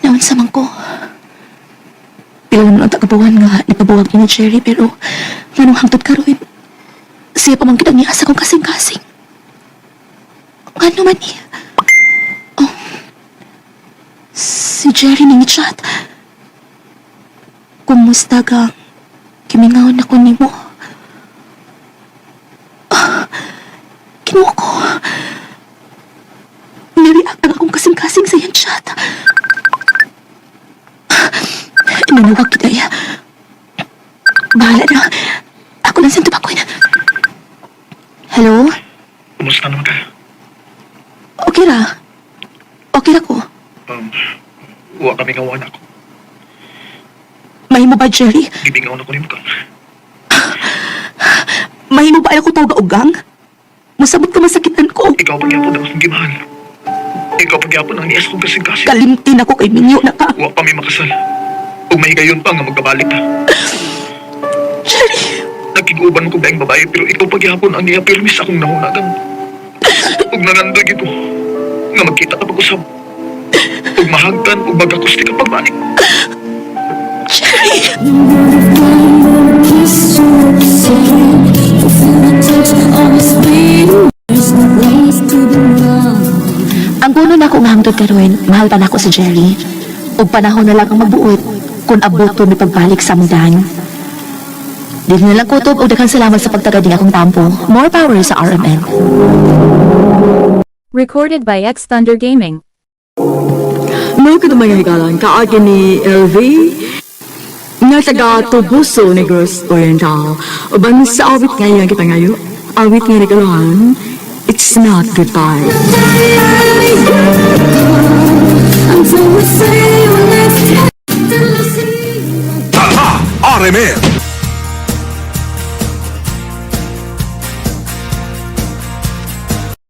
E: Naunsa man ko. Pila naman ang tagabuhan nga napabuwag ni Jerry pero nganong hangtod karon siya pa man gid ang niasa kong kasing-kasing. Ngano man niya? Oh, si Jerry nang chat. Kumusta ka? Kimingaw na ko nimo. Ah, Kinuha ko. Nireact ang akong kasing-kasing sa iyang chat. Nanawag kita iya. Bahala na. Ako lang sa tubakon. Hello?
K: Kumusta naman ka?
E: Jerry.
K: Gibingaw na ko nimo, Gang.
E: Mahimo ba ay ako tawag ugang? Masabot ka masakitan ko.
K: Ikaw pagyapon ang akong gimahal. Ikaw pagyapon ang nias kong kasing-kasing.
E: Kalimtin ako kay minyo na ka.
K: Wa pa mi makasal. Ug mahigayon pa nga magkabalik ta.
E: Jerry!
K: Nagkiguban ko daing babae pero ikaw pagyapon ang niya pirmis akong nahunagan. Ug nangandoy gid ko nga magkita ta pag-usab. Ug mahagkan ug magakusti ka pagbalik.
E: Jerry! Ang puno na ako nga hangtod karon, mahal pa nako si Jerry. Ug panahon na lang ang magbuot kung aboto mi pagbalik sa among daan. Dili na lang kutob og daghang salamat sa pagtagad ning akong tampo. More power sa RMN.
G: Recorded by X Thunder Gaming.
A: Mao ko mga higalan kaagi ni LV nga taga Tobuso, Negros Oriental. Uban sa awit nga iyang gipangayo, awit nga naguluhan, It's Not Goodbye.
H: RMN.